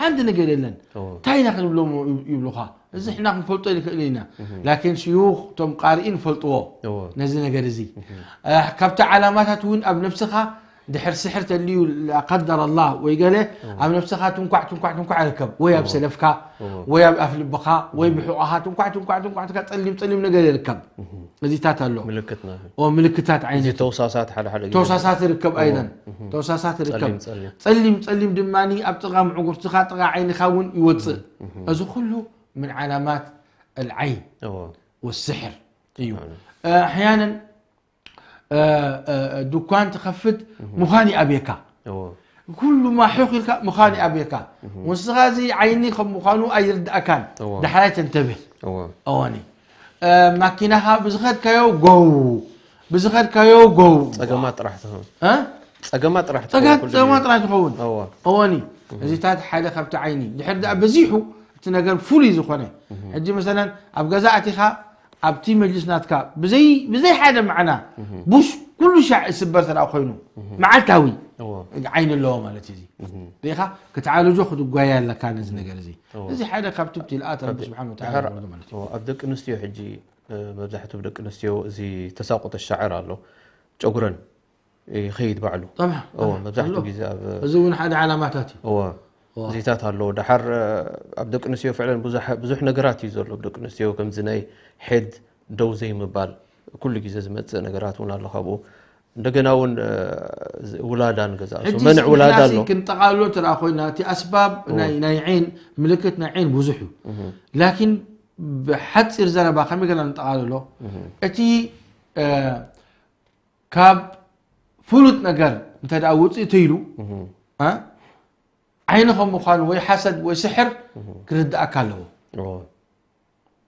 ሓንቲ ነገር የለን። እንታይ ኢና ክንብሎም ይብሉኻ። እዚ ሕና ክንፈልጦ ይንክእል ኢና። ላኪን ሽዩኽ እቶም ቃርኢን ፈልጥዎ ነዚ ነገር እዚ። ካብቲ ዓላማታት እውን ኣብ ነብስኻ ድሕር ስሕር ተልዩ፣ ላቀደር ኣላህ ወይ ገለ ኣብ ነብስኻ ትንኳዕ ትንኳዕ ትንኳዕ ይርከብ፣ ወይ ኣብ ሰለፍካ ወይ ኣብ ኣፍ ልብኻ ወይ ብሕቆኻ ትንኳዕ ትንኳዕ ትንኳዕ ትካ ጸሊም ጸሊም ነገር ይርከብ። እዚታት ኣሎ። ምልክትና ኦ ምልክታት እዚ ዓይነት ተውሳሳት ሓደ ሓደ ግዜ ተውሳሳት ይርከብ ኣይነን ተውሳሳት ይርከብ። ጸሊም ጸሊም ጸሊም ጸሊም ድማ ኣብ ጥቓ ምዕጉርትኻ ጥቓ ዓይንኻ እውን ይወፅእ። እዚ ኩሉ ምን ዓላማት ኣልዓይን እዎ ወስሕር እዩ። ኣሕያነን ዱኳን ትኸፍት ምዃን ይኣብየካ። እዎ ኩሉ ማሑኽ ኢልካ ምዃን ይኣብየካ። ወንስኻ እዚ ዓይኒ ከም ምዃኑ ኣይርድኣካን። እዎ። ዳሕራይ ተንተብህ እዎ እዋኒ ማኪናኻ ብዝኸድካዮ ጎው ብዝኸድካዮ ጎው ጸገማት ጥራሕ ትኸውን እ? ጸገማት ጥራሕ ጸጋ ትኸውን ኩሉ ጸማ ግዜ። ጥራሕ ትኸውን እዎ እዋኒ እዚታት ሓደ ካብቲ ዓይኒ ድሕር ደኣ በዚሑ እቲ ነገር ፍሉይ ዝኾነ ሕጂ መሰለን ኣብ ገዛ ኣቲኻ ኣብቲ መጅልስ ናትካ ብዘይ ብዘይ ሓደ ማዕና ቡሽ ኩሉ ሻዕ ይስበር ተደኣ ኮይኑ መዓልታዊ እዎ ዓይኒ ኣለዎ ማለት እዩ። ሪኢኻ ክትዓልጆ ክትጓየ ኣለካ ነዚ ነገር እዚ። እዎ። እዚ ሓደ ካብቲ ብትልኣት ረቢ ስብሓን ወተዓላ ድሕር- ዝወርዶ ማለት እዩ። እዎ፣ ኣብ ደቂ ኣንስትዮ ሕጂ እ፣ መብዛሕትኡ ደቂ ኣንስትዮ እዚ ተሳቆጠ ሻዕር ኣሎ ጨጉረን ይኸይድ ባዕሉ። ጠብዓ እዎ፣ መብዛሕትኡ ግዜ ኣብ እዚ እውን ሓደ ዓላማታት እዩ። እዎ እዎ። እዚታት ኣለዎ። ደሓር እ፣ ኣብ ደቂ ኣንስትዮ ፍዕለን ብዙሕ ብዙሕ ነገራት እዩ ዘሎ። ኣብ ደቂ ኣንስትዮ ከምዚ ናይ ሄድ ደው ዘይምባል ኩሉ ግዜ ዝመጽእ ነገራት እውን ኣሎ ካብኡ። እንደገና እውን እ፣ ዝ- ውላዳ ንገዛ ሕጂ መንዕ ውላዳ ንሕናሲ ኣሎ። ክንጠቓልሎ እንተ ደኣ ኮይና እቲ ኣስባብ ናይ ናይ ዓይን ምልክት ናይ ዓይን ብዙሕ እዩ። ላኪን ብሓፂር ዘረባ ከመይ ገና ንጠቓልሎ እቲ እ፣ ካብ ፍሉጥ ነገር እንተ ደኣ ውፅእ ተይሉ እ፣ ዓይኒ ከም ምዃኑ ወይ ሓሰድ ወይ ስሕር ክርድኣካ ኣለዎ። እዎ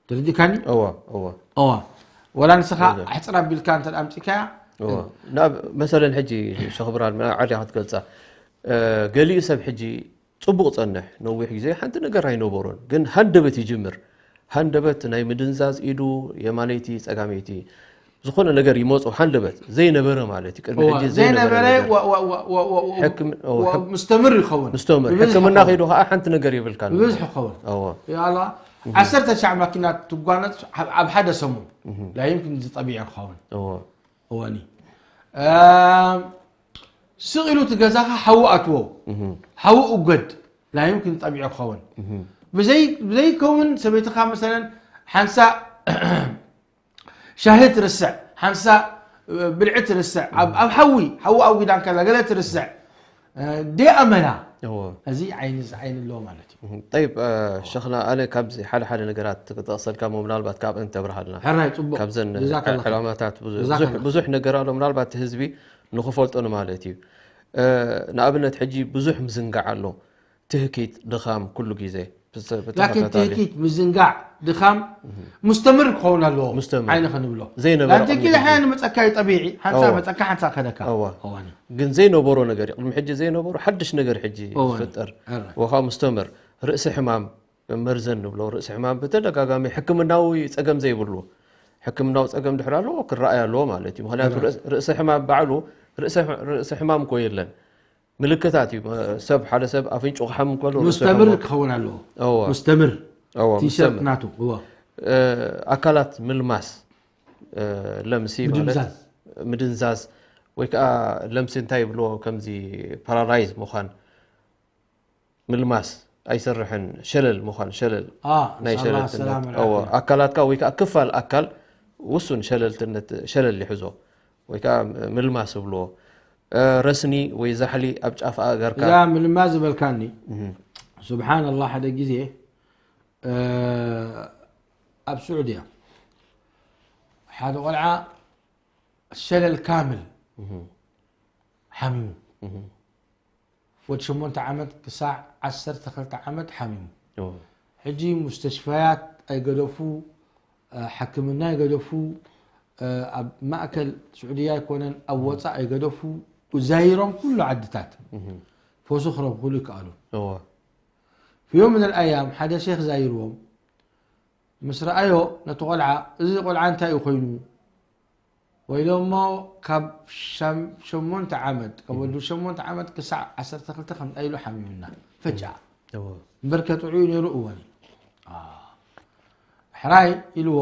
ተረዲእካኒ? እዎ እዎ እዋ ወላ ንስኻ ሕፅር ኣቢልካ እንተ ኣምፂካያ እዎ ናብ መሰለን ሕጂ ሸኽብራን ዓድያ ክትገልፃ እ፣ ገሊኡ ሰብ ሕጂ ፅቡቕ ፀንሕ ነዊሕ ግዜ ሓንቲ ነገር ኣይነበሮን ግን ሃንደበት ይጅምር ሃንደበት ናይ ምድንዛዝ ኢዱ የማነይቲ ፀጋመይቲ ዝኾነ ነገር ይመፁ ሃንደበት ዘይነበረ ማለት እዩ ቅድሚ እዋ ሕጂ ዘይነበረ ዘይነበረ ነገር ወ- ወ- ወ- ወ- ወ- ወ- ሕክም- እዎ፣ ወ- ሕክ- ምስተምር ይኸውን ምስተምር ብብዝሒ ሕክምና ይኸውን። ከይዱ ከዓ ሓንቲ ነገር የብልካ ብብዝሒ ይኸውን ያላ ዓሰርተ ሻዕ ማኪና ትጓነፅ ኣብ- ኣብ ሓደ ሰሙን ላ ይምክን ዝጠቢዐ ክኸውን እዎ እወኒ ስቕ ኢሉ እቲ ገዛኻ ሓዊ ኣትዎ ሓዊ እገድ ላ ይምክን ጠቢዑ ክኸውን ብዘይ- ብዘይከውን ሰበይትኻ መሰለን ሓንሳ ሻሂ ትርስዕ ሓንሳ ብልዒ ትርስዕ ኣብ ኣብ ሓዊ ሓዊ ኣዊዳንካ ገለ ትርስዕ ደኣ መላ እዎ እዚ ዓይኒ እዚ ዓይኒ ኣለዎ ማለት እዩ ጠይብ ሸኽና ኣነ ካብዚ ሓደ ሓደ ነገራት ክጠቕሰልካ ሞ ምናልባት ካብ እንተብርሃልና ሕራይ ፅቡቅ ካብዘን ጀዛከ ኣላህ ዕላማታት ብዙ- ጀዛከ ብዙሕ- ኣላህ። ብዙሕ ነገር ኣሎ ምናልባት እቲ ህዝቢ ንኽፈልጦ ንማለት እዩ ንኣብነት ሕጂ ብዙሕ ምዝንጋዕ ኣሎ ትህኪት ድኻም ኩሉ ግዜ ብተ- ላኪን ብተኸታታሊ ትህኪት ምዝንጋዕ ድኻም ሙስተምር ክኸውን ኣለዎ ሙስተምር። ዓይኒ ክንብሎ ዘይነበረ ላኪን ቅድሚ ትኪድ ሕጂ። ሓያን መፀካ እዩ ጠቢዒ ሓንሳ እዋ። መፀካ ሓንሳ ከደካ እዋ። እዋኒ ግን ዘይነበሮ ነገር እዩ ቅድሚ ሕጂ ዘይነበሮ ሓድሽ ነገር ሕጂ እዋ። ዝፍጠር እረ። ወካ ሙስተምር ርእሲ ሕማም መርዘን ንብሎ ርእሲ ሕማም ብተደጋጋሚ ሕክምናዊ ፀገም ዘይብሉ ሕክምናዊ ፀገም ድሕር ኣለዎ ክረኣይ ኣለዎ ማለት እዩ ምክንያቱ ርእስ- ርእሲ ሕማም ባዕሉ ርእሲ ሕ- ርእሲ ሕማም እኮ የለን ምልክታት እዩ ሰብ ሓደ ሰብ ኣፍንጩ ክሓም ከሎ ርእሱ ሙስተምር ይሕሞ። ክኸውን ኣለዎ እወ ሙስተምር እወ ቲሸርት ሙስተምር ናቱ እወ እ፣ ኣካላት ምልማስ እ፣ ለምሲ ማለት ምድንዛዝ። ምድንዛዝ ወይ ከዓ ለምሲ እንታይ ይብልዎ ከምዚ ፓራላይዝ ምዃን ምልማስ ኣይሰርሕን ሸለል ምዃን ሸለል አ፣ ናይ ነስኣል ኣላህ ሸለል ሰላም እወ ወልዓፍያ። ኣካላትካ ወይ ከዓ ክፋል ኣካል ውሱን ሸለልትነት፣ ሸለል ይሕዞ ወይ ከዓ ምልማስ ይብልዎ። ረስኒ ወይ ዛሕሊ ኣብ ጫፍ ኣእጋርካ። እዛ ምልማስ ዝበልካኒ፣ ስብሓንላ፣ ሓደ ግዜ ኣብ ስዑድያ ሓደ ቆልዓ ሸለል ካምል ሓሚሙ። ወዲ ሸሞንተ ዓመት ክሳዕ ዓሰርተ ክልተ ዓመት ሓሚሙ። ሕጂ ሙስተሽፈያት ኣይገደፉ፣ ሕክምና ኣይገደፉ፣ ኣብ ማእከል ስዑድያ ኣይኮነን ኣብ ወፃእ ኣይገደፉ፣ ዛይሮም ኩሉ ዓድታት ፈውሲ ክረብሕሉ ይከኣሉ። ፊ ዮም ምን ኣልኣያም ሓደ ሼክ ዛይርዎም ምስ ረኣዮ ነቲ ቆልዓ፣ እዚ ቆልዓ እንታይ እዩ ኮይኑ? ወይሎሞ ካብ ሸም- ሸሞንተ ዓመት ካብ ወዲ ሸሞንተ ዓመት ክሳዕ ዓሰርተ ክልተ ከምጣ ኢሉ ሓሚሙና ፈጃ። እምበር ከጥዑ ነይሩ እወኒ። ሕራይ ኢልዎ፣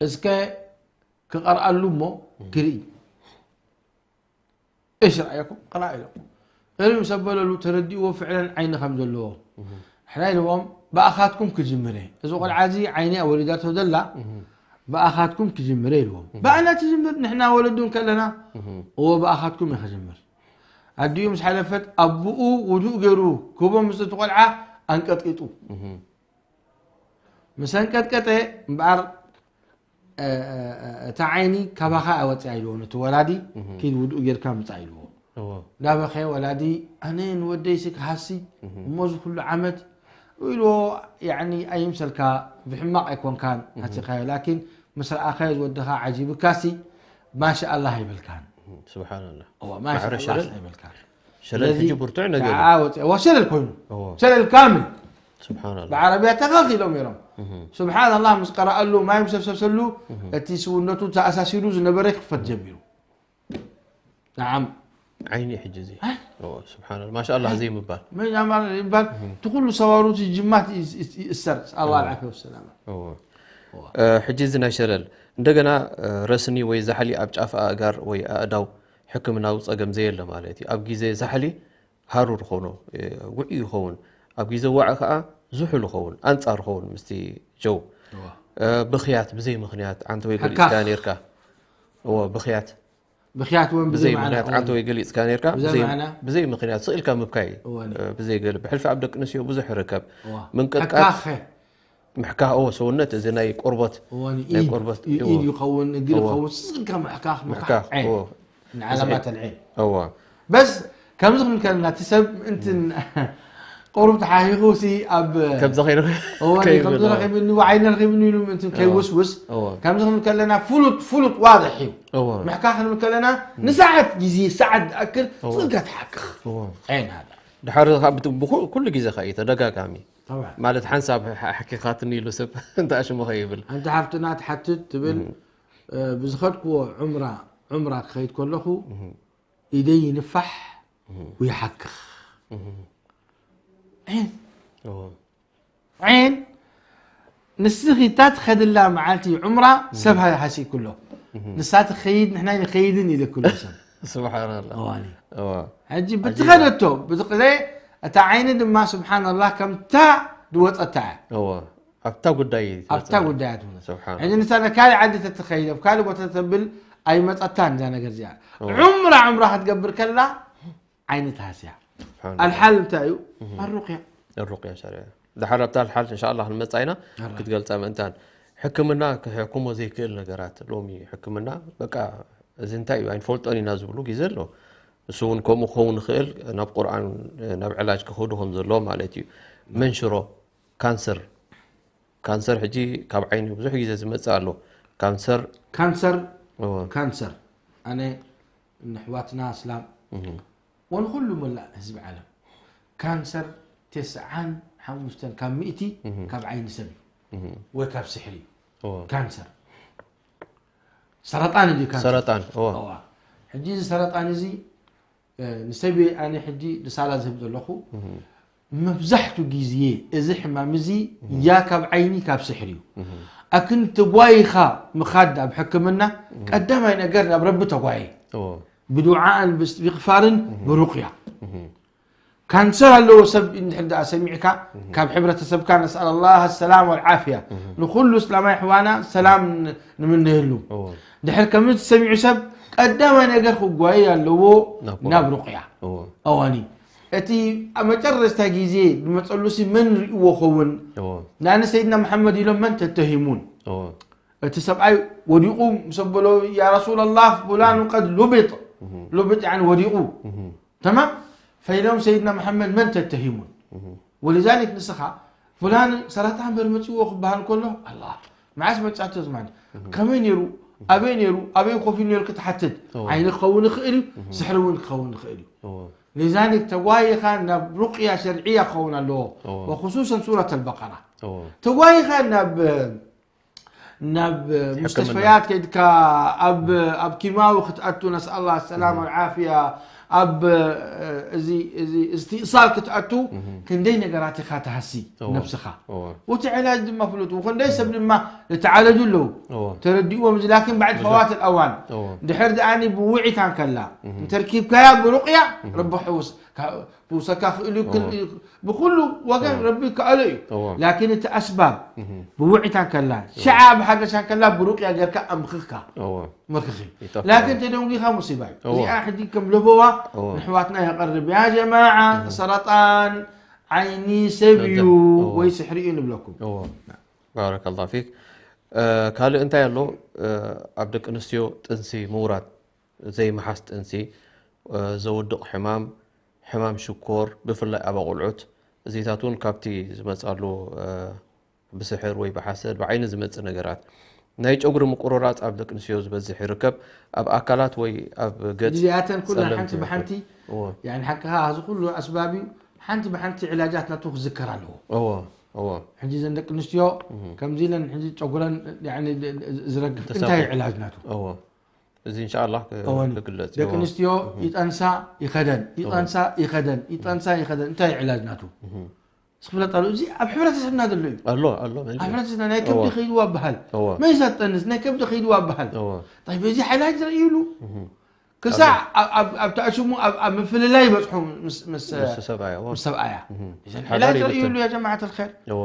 እስከ ክቐርኣሉ እሞ ክርኢ። እሽ ረኣየኩም ቀላ ኢሎም። እሪ ምስ ኣበለሉ ተረዲእዎ ፍዕለን ዓይኒ ከም ዘለዎ። ሕራይ ኢልዎም፣ ብኣኻትኩም ክጅምር እየ። እዚ ቆልዓ እዚ ዓይኒ ወሊዳቶ ዘላ ብኣኻትኩም ክጅምር እየ ኢልዎም። ብኣና ትጅምር ንሕና ወለዱ እንከለና? እዎ ብኣኻትኩም እየ ክጅምር። ኣዲኡ ምስ ሓለፈት ኣቦኡ ውዱእ ገይሩ ክቦ ምስ እቲ ቆልዓ ኣንቀጥቂጡ። ምስ ኣንቀጥቀጠ እምበኣር እታ ዓይኒ ካባኻ ኣወፅያ ኢልዎ ነቲ ወላዲ። ኪድ ውዱእ ጌርካ ምፃእ ኢልዎ። እንዳበኸየ ወላዲ ኣነ ንወደይሲ ክሃሲ እሞ እዚ ኩሉ ዓመት ኢልዎ። ኣይምሰልካ ብሕማቕ ኣይኮንካን ሃሲኻዮ ላኪን ምስ ረኣኻዮ ዝወደኻ ዓጂብካሲ ማሻኣላህ ኣይበልካን። ስብሓንላ። ማሻኣላህ ኣይበልካን። ሸለል ሕጂ ብርቱዕ ነገር እዩ። ወሸለል ኮይኑ ሸለል ካምል ስብሓንላ። ብዓረብያ ተኸኺሎም ነይሮም። ስብሓንላ ምስ ቀረኣሉ ማይ ምስ ኣፍሰሰሉ እቲ ስውነቱ ተኣሳሲሩ ዝነበረ ክፈት ጀሚሩ። ናዓም ዓይኒ ሕጂ እዚ ስብሓንላ ማሻኣላ ዘይምባል ይባል። እቲ ኩሉ ሰዋሩት ጅማት ይእሰር። ኣላ ዓፊያ ወሰላማ። ሕጂ እዚ ናይ ሸለል እንደገና ረስኒ ወይ ዛሕሊ ኣብ ጫፍ ኣእጋር ወይ ኣእዳው ሕክምናዊ ፀገም ዘየለ ማለት እዩ። ኣብ ግዜ ዛሕሊ ሃሩር ኾኖ ውዑይ ይኸውን፣ ኣብ ግዜ ዋዒ ከዓ ዝሑል ይኸውን፣ ኣንፃር ይኸውን ምስቲ ጀው። ብኽያት ብዘይ ምኽንያት ዓንተወይ ገሊፅካ ሕካኽ። ነርካ። እዎ ብኽያት ብኽያት እውን ብዘይ ብዘይ መዓና ምኽንያት እዋኒ። ዓንተወይ ገሊፅካ ነርካ። ብዘይ ብዘይ- መዓና? ብዘይ ምኽንያት ስቕ ኢልካ ምብካይ እዩ። እዋኒ። ብዘይ ገለ ብሕልፊ ኣብ ደቂ ኣንስትዮ ብዙሕ ይርከብ። እዋ። ምንቅጥቃጥ ሕካኸ ምሕካኽ እዎ ሰውነት እዚ ናይ ቆርበት እዋኒ ናይ ኢድ ቆርበት ኢድ እዎ። ይኸውን እግሪ እዎ። ይኸውን ስቕ ኢልካ ምሕካኽ ምሕካኽ ምሕካኽ ዓይን እዎ። ንዓላማት ኣልዓይን እዎ። በስ ከምዚ ክንከልና እቲ ሰብ ምእንትን ቁሩብ ተሓሂኹ ሲ ኣብ ከምዚ ኸይኑ እዋኒ ከይብል ከምዚ እዎ። ረኺብኒ ዓይኒ ረኺብኒ ኢሉ ምእንትን ከይውስውስ እዎ። ከምዚ ክንብል ከለና ፍሉጥ ፍሉጥ ዋድሕ እዩ። እዎ። ምሕካኽ ክንብል ከለና ንሰዓት ግዜ ሰዓት ዝኣክል እዎ። ስቕ ኢልካ ትሓክኽ እዎ። ዓይን ሃላ ድሓር ካብ ብት- ብኩ- ኩሉ ግዜ ከኣ እዩ ተደጋጋሚ طبعا ማለት ሓንሳብ ሓ- ሓኪኻትኒ ኢሉ ሰብ እንታይ ሽሙ ከይብል ሓንቲ ሓፍትና ትሓትት ትብል እ፣ ብዝኸድክዎ ዑምራ ዑምራ ክኸይድ ከለኹ ኢደይ ይንፋሕ ወይሓክኽ ዒን እዎ። ዒን ንስኺ እታ ትኸድላ መዓልቲ ዑምራ ሰብ ሃ- ሃሲእኩሎ ንሳ ትኸይድ ንሕና ንኸይድን ኢለ ኩሎ ሰብ ስብሓንላ እዋኒ እዎ። ሕጂ ብትኸደቶ ብትቕደ እታ ዓይኒ ድማ ስብሓንላ ከምታ ዝወፀታ እያ እዎ። ኣብታ ጉዳይ ኣብታ ጉዳያት እውን ስብሓን ሕጂ ንሳ ካልእ ዓዲ ተትኸይድ ኣብ ካልእ ቦታ ተብል ኣይመፀታን እዛ ነገር እዚኣ ዑምራ ዑምራ ክትገብር ከላ ዓይኒ ተሃስያ ኣልሓል እንታይ እዩ ኣሩቅያ ሩቅያ ሸሪዓ ድሓር ኣብታ ኣልሓል እንሻላ ክንመፃ ኢና ኣራ። ክትገልፃ ምእንታን ሕክምና ክሕክሞ ዘይክእል ነገራት ሎሚ ሕክምና በቃ እዚ እንታይ እዩ ኣይንፈልጦን ኢና ዝብሉ ግዜ ኣሎ እሱ እውን ከምኡ ክኸውን ይኽእል ናብ ቁርኣን ናብ ዕላጅ ክኸዱ ከም ዘለዎ ማለት እዩ መንሽሮ ካንሰር ካንሰር ሕጂ ካብ ዓይኒ ብዙሕ ግዜ ዝመፅእ ኣሎ ካንሰር ካንሰር እዎ፣ ካንሰር ኣነ ንሕዋትና እስላም እህ፣ ወንኩሉ መላእ ህዝቢ ዓለም ካንሰር ተስዓን ሓሙሽተን ካብ ሚእቲ እህ፣ ካብ ዓይኒ ሰብ እዩ እህ፣ ወይ ካብ ስሕሪ እዩ እዎ። ካንሰር ሰረጣን እዩ ካንሰር ሰረጣን እዎ፣ እዋ። ሕጂ እዚ ሰረጣን እዚ እ፣ ንሰብ ኣነ ሕጂ ርሳላ ዝህብ ዘለኹ እህ፣ መብዛሕቱ ግዜ እዚ ሕማም እዚ ያ ካብ ዓይኒ ካብ ስሕሪ እዩ እህ፣ ኣክን ተጓይኻ ምኻድ ኣብ ሕክምና ቀዳማይ ነገር ናብ ረቢ ተጓየ እዎ፣ ብዱዓን ብስትግፋርን ብሩቅያ እህ፣ ካንሰር ኣለዎ ሰብ እንድሕር ደኣ ሰሚዕካ፣ ካብ ሕብረተሰብካ ነስኣል ኣላህ ሰላም ወልዓፍያ። ንኹሉ እስላማይ ኣሕዋና ሰላም ን-፣ ንምነየሉ። እዎ። ድሕር ከምዚ ዝሰሚዑ ሰብ ቀዳማይ ነገር ክጓየ ኣለዎ ናብ ናብ ሩቕያ። እዎ። እዋኒ እቲ ኣብ መጨረስታ ግዜ ዝመፀሉ ሲ መን ርእዎ ኸውን? እዎ። ንኣነ ሰይድና መሓመድ ኢሎም መን ተተሂሙን? እዎ። እቲ ሰብኣይ ወዲቑ ምስ ኣበሎ ያ ረሱላላህ ፉላኑ ቀድ ሉቢጥ ሉቢጥ ያኒ ወዲቑ እህ። ተማም ፈኢሎም ሰይድና መሓመድ መን ተተሂሙን? ወሊዛሊክ ንስኻ ፉላን ሰረጣን በር መፅዎ ክበሃል ከሎ ኣላ መዓስ መፃቶ ዝማን ከመይ ነይሩ ኣበይ ነይሩ ኣበይ ኮፍ ኢሉ ነይሩ ክትሓትት እዎ። ዓይኒ ክኸውን ይኽእል እዩ ስሕሪ እውን ክኸውን ይኽእል እዩ እዎ። ሊዛሊክ ተጓይኻ ናብ ሩቅያ ሸርዕያ ክኸውን ኣለዎ እዎ። ወክሱሰን ሱረት ኣልበቀራ እዎ። ተጓይኻ ናብ ናብ ሙስተሽፈያት ከይድካ ኣብ ኣብ ኪማዊ ክትኣቱ ነስኣላ ሰላም ወልዓፍያ ኣብ እዚ እዚ እስትእሳል ክትኣቱ ክንደይ ነገራት ኢኻ ትሃሲ እዎ። ነብስኻ እዎ። ወቲ ዕላጅ ድማ ፍሉጥ ወክንደይ ሰብ ድማ ዝተዓለጁ ኣለዉ እዎ። ተረዲእዎም እዚ ላኪን ባዕድ ፈዋት ኣዋን እዎ። ድሕር ደኣኒ ብውዒታ እንከላ እንተርኪብካያ ብሩቅያ ረቢ ሕውስ ፍውሰካ ክእሉ ይክእል እዩ። ብኩሉ ወገን ረቢ ይከኣሎ እዩ እዎ። ላኪን እቲ ኣስባብ ብውዒታ እንከላ ሸዓ ብሓገሻ እንከላ ብሩቅያ ጌርካ ኣምኽኽካ እዎ። መክኺ ይጠፍእ። ላኪን ተደንጒኻ ሙሲባ እዩ እዎ። እዚኣ ሕጂ ከም ለበዋ እዎ። ንሕዋትና የቐርብ ያ ጀማዓ ሰረጣን ዓይኒ ሰብ እዩ እዎ። ወይ ስሕሪ እዩ ንብለኩም እዎ። ባረከላ ፊክ። እ፣ ካልእ እንታይ ኣሎ? እ፣ ኣብ ደቂ ኣንስትዮ ጥንሲ ምውራድ፣ ዘይምሓዝ ጥንሲ፣ እ፣ ዘውድቕ ሕማም፣ ሕማም ሽኮር፣ ብፍላይ ኣብ ኣቆልዑት፣ እዚታት እውን ካብቲ ዝመጻሉ፣ እ፣ ብስሕር ወይ ብሓሰድ ብዓይኒ ዝመጽእ ነገራት። ናይ ጨጉሪ ምቁርራጽ ኣብ ደቂ ኣንስትዮ ዝበዝሕ ይርከብ። ኣብ ኣካላት ወይ ኣብ ገጽ እዚኣተን ኩለን ጸለምቲ ሓንቲ ብሓንቲ እዎ። ያኒ ሓቅኻ እዚ ኩሉ ኣስባብ እዩ ሓንቲ ብሓንቲ ዕላጃት ናቱ ክዝከር ኣለዎ እዎ። እዎ። ሕጂ ዘን ደቂ ኣንስትዮ ከምዚ ኢለን ሕጂ ጨጉረን ያኒ ዝረግፍ ተሳቆ- እንታይ እዩ ዕላጅ ናቱ እዎ። እዚ እንሻላ እወኒ ክግለጽ ደቂ ኣንስትዮ ይጠንሳ ይኸደን ይጠንሳ ይኸደን ይጠንሳ ይኸደን እንታይ እዩ ዕላጅ ናቱ ስክፍለጥ ኣሎ እዚ ኣብ ሕብረተሰብና ዘሎ እዩ ኣሎ ኣሎ መን ኣብ ሕብረተሰብና ናይ ከብዲ እዎ። ከይድዋ በሃል እዎ። መይዛ ትጠንስ ናይ ከብዲ ከይድዋ በሃል እዎ። ታይ በዚ ሓይላት ዝርእይሉ ክሳዕ ኣብ- ኣብ- ኣብቲ ኣሽሙ ኣብ ኣብ ምፍልላይ ይበፅሑ ምስ- ምስ ምስ ሰብኣያ እዎ። ምስ ሰብኣያ እህ። እዘን ሓዳር ዕላጅ ይበትን። ዘርእይሉ ያ ጀማዓት ልኸር እዎ።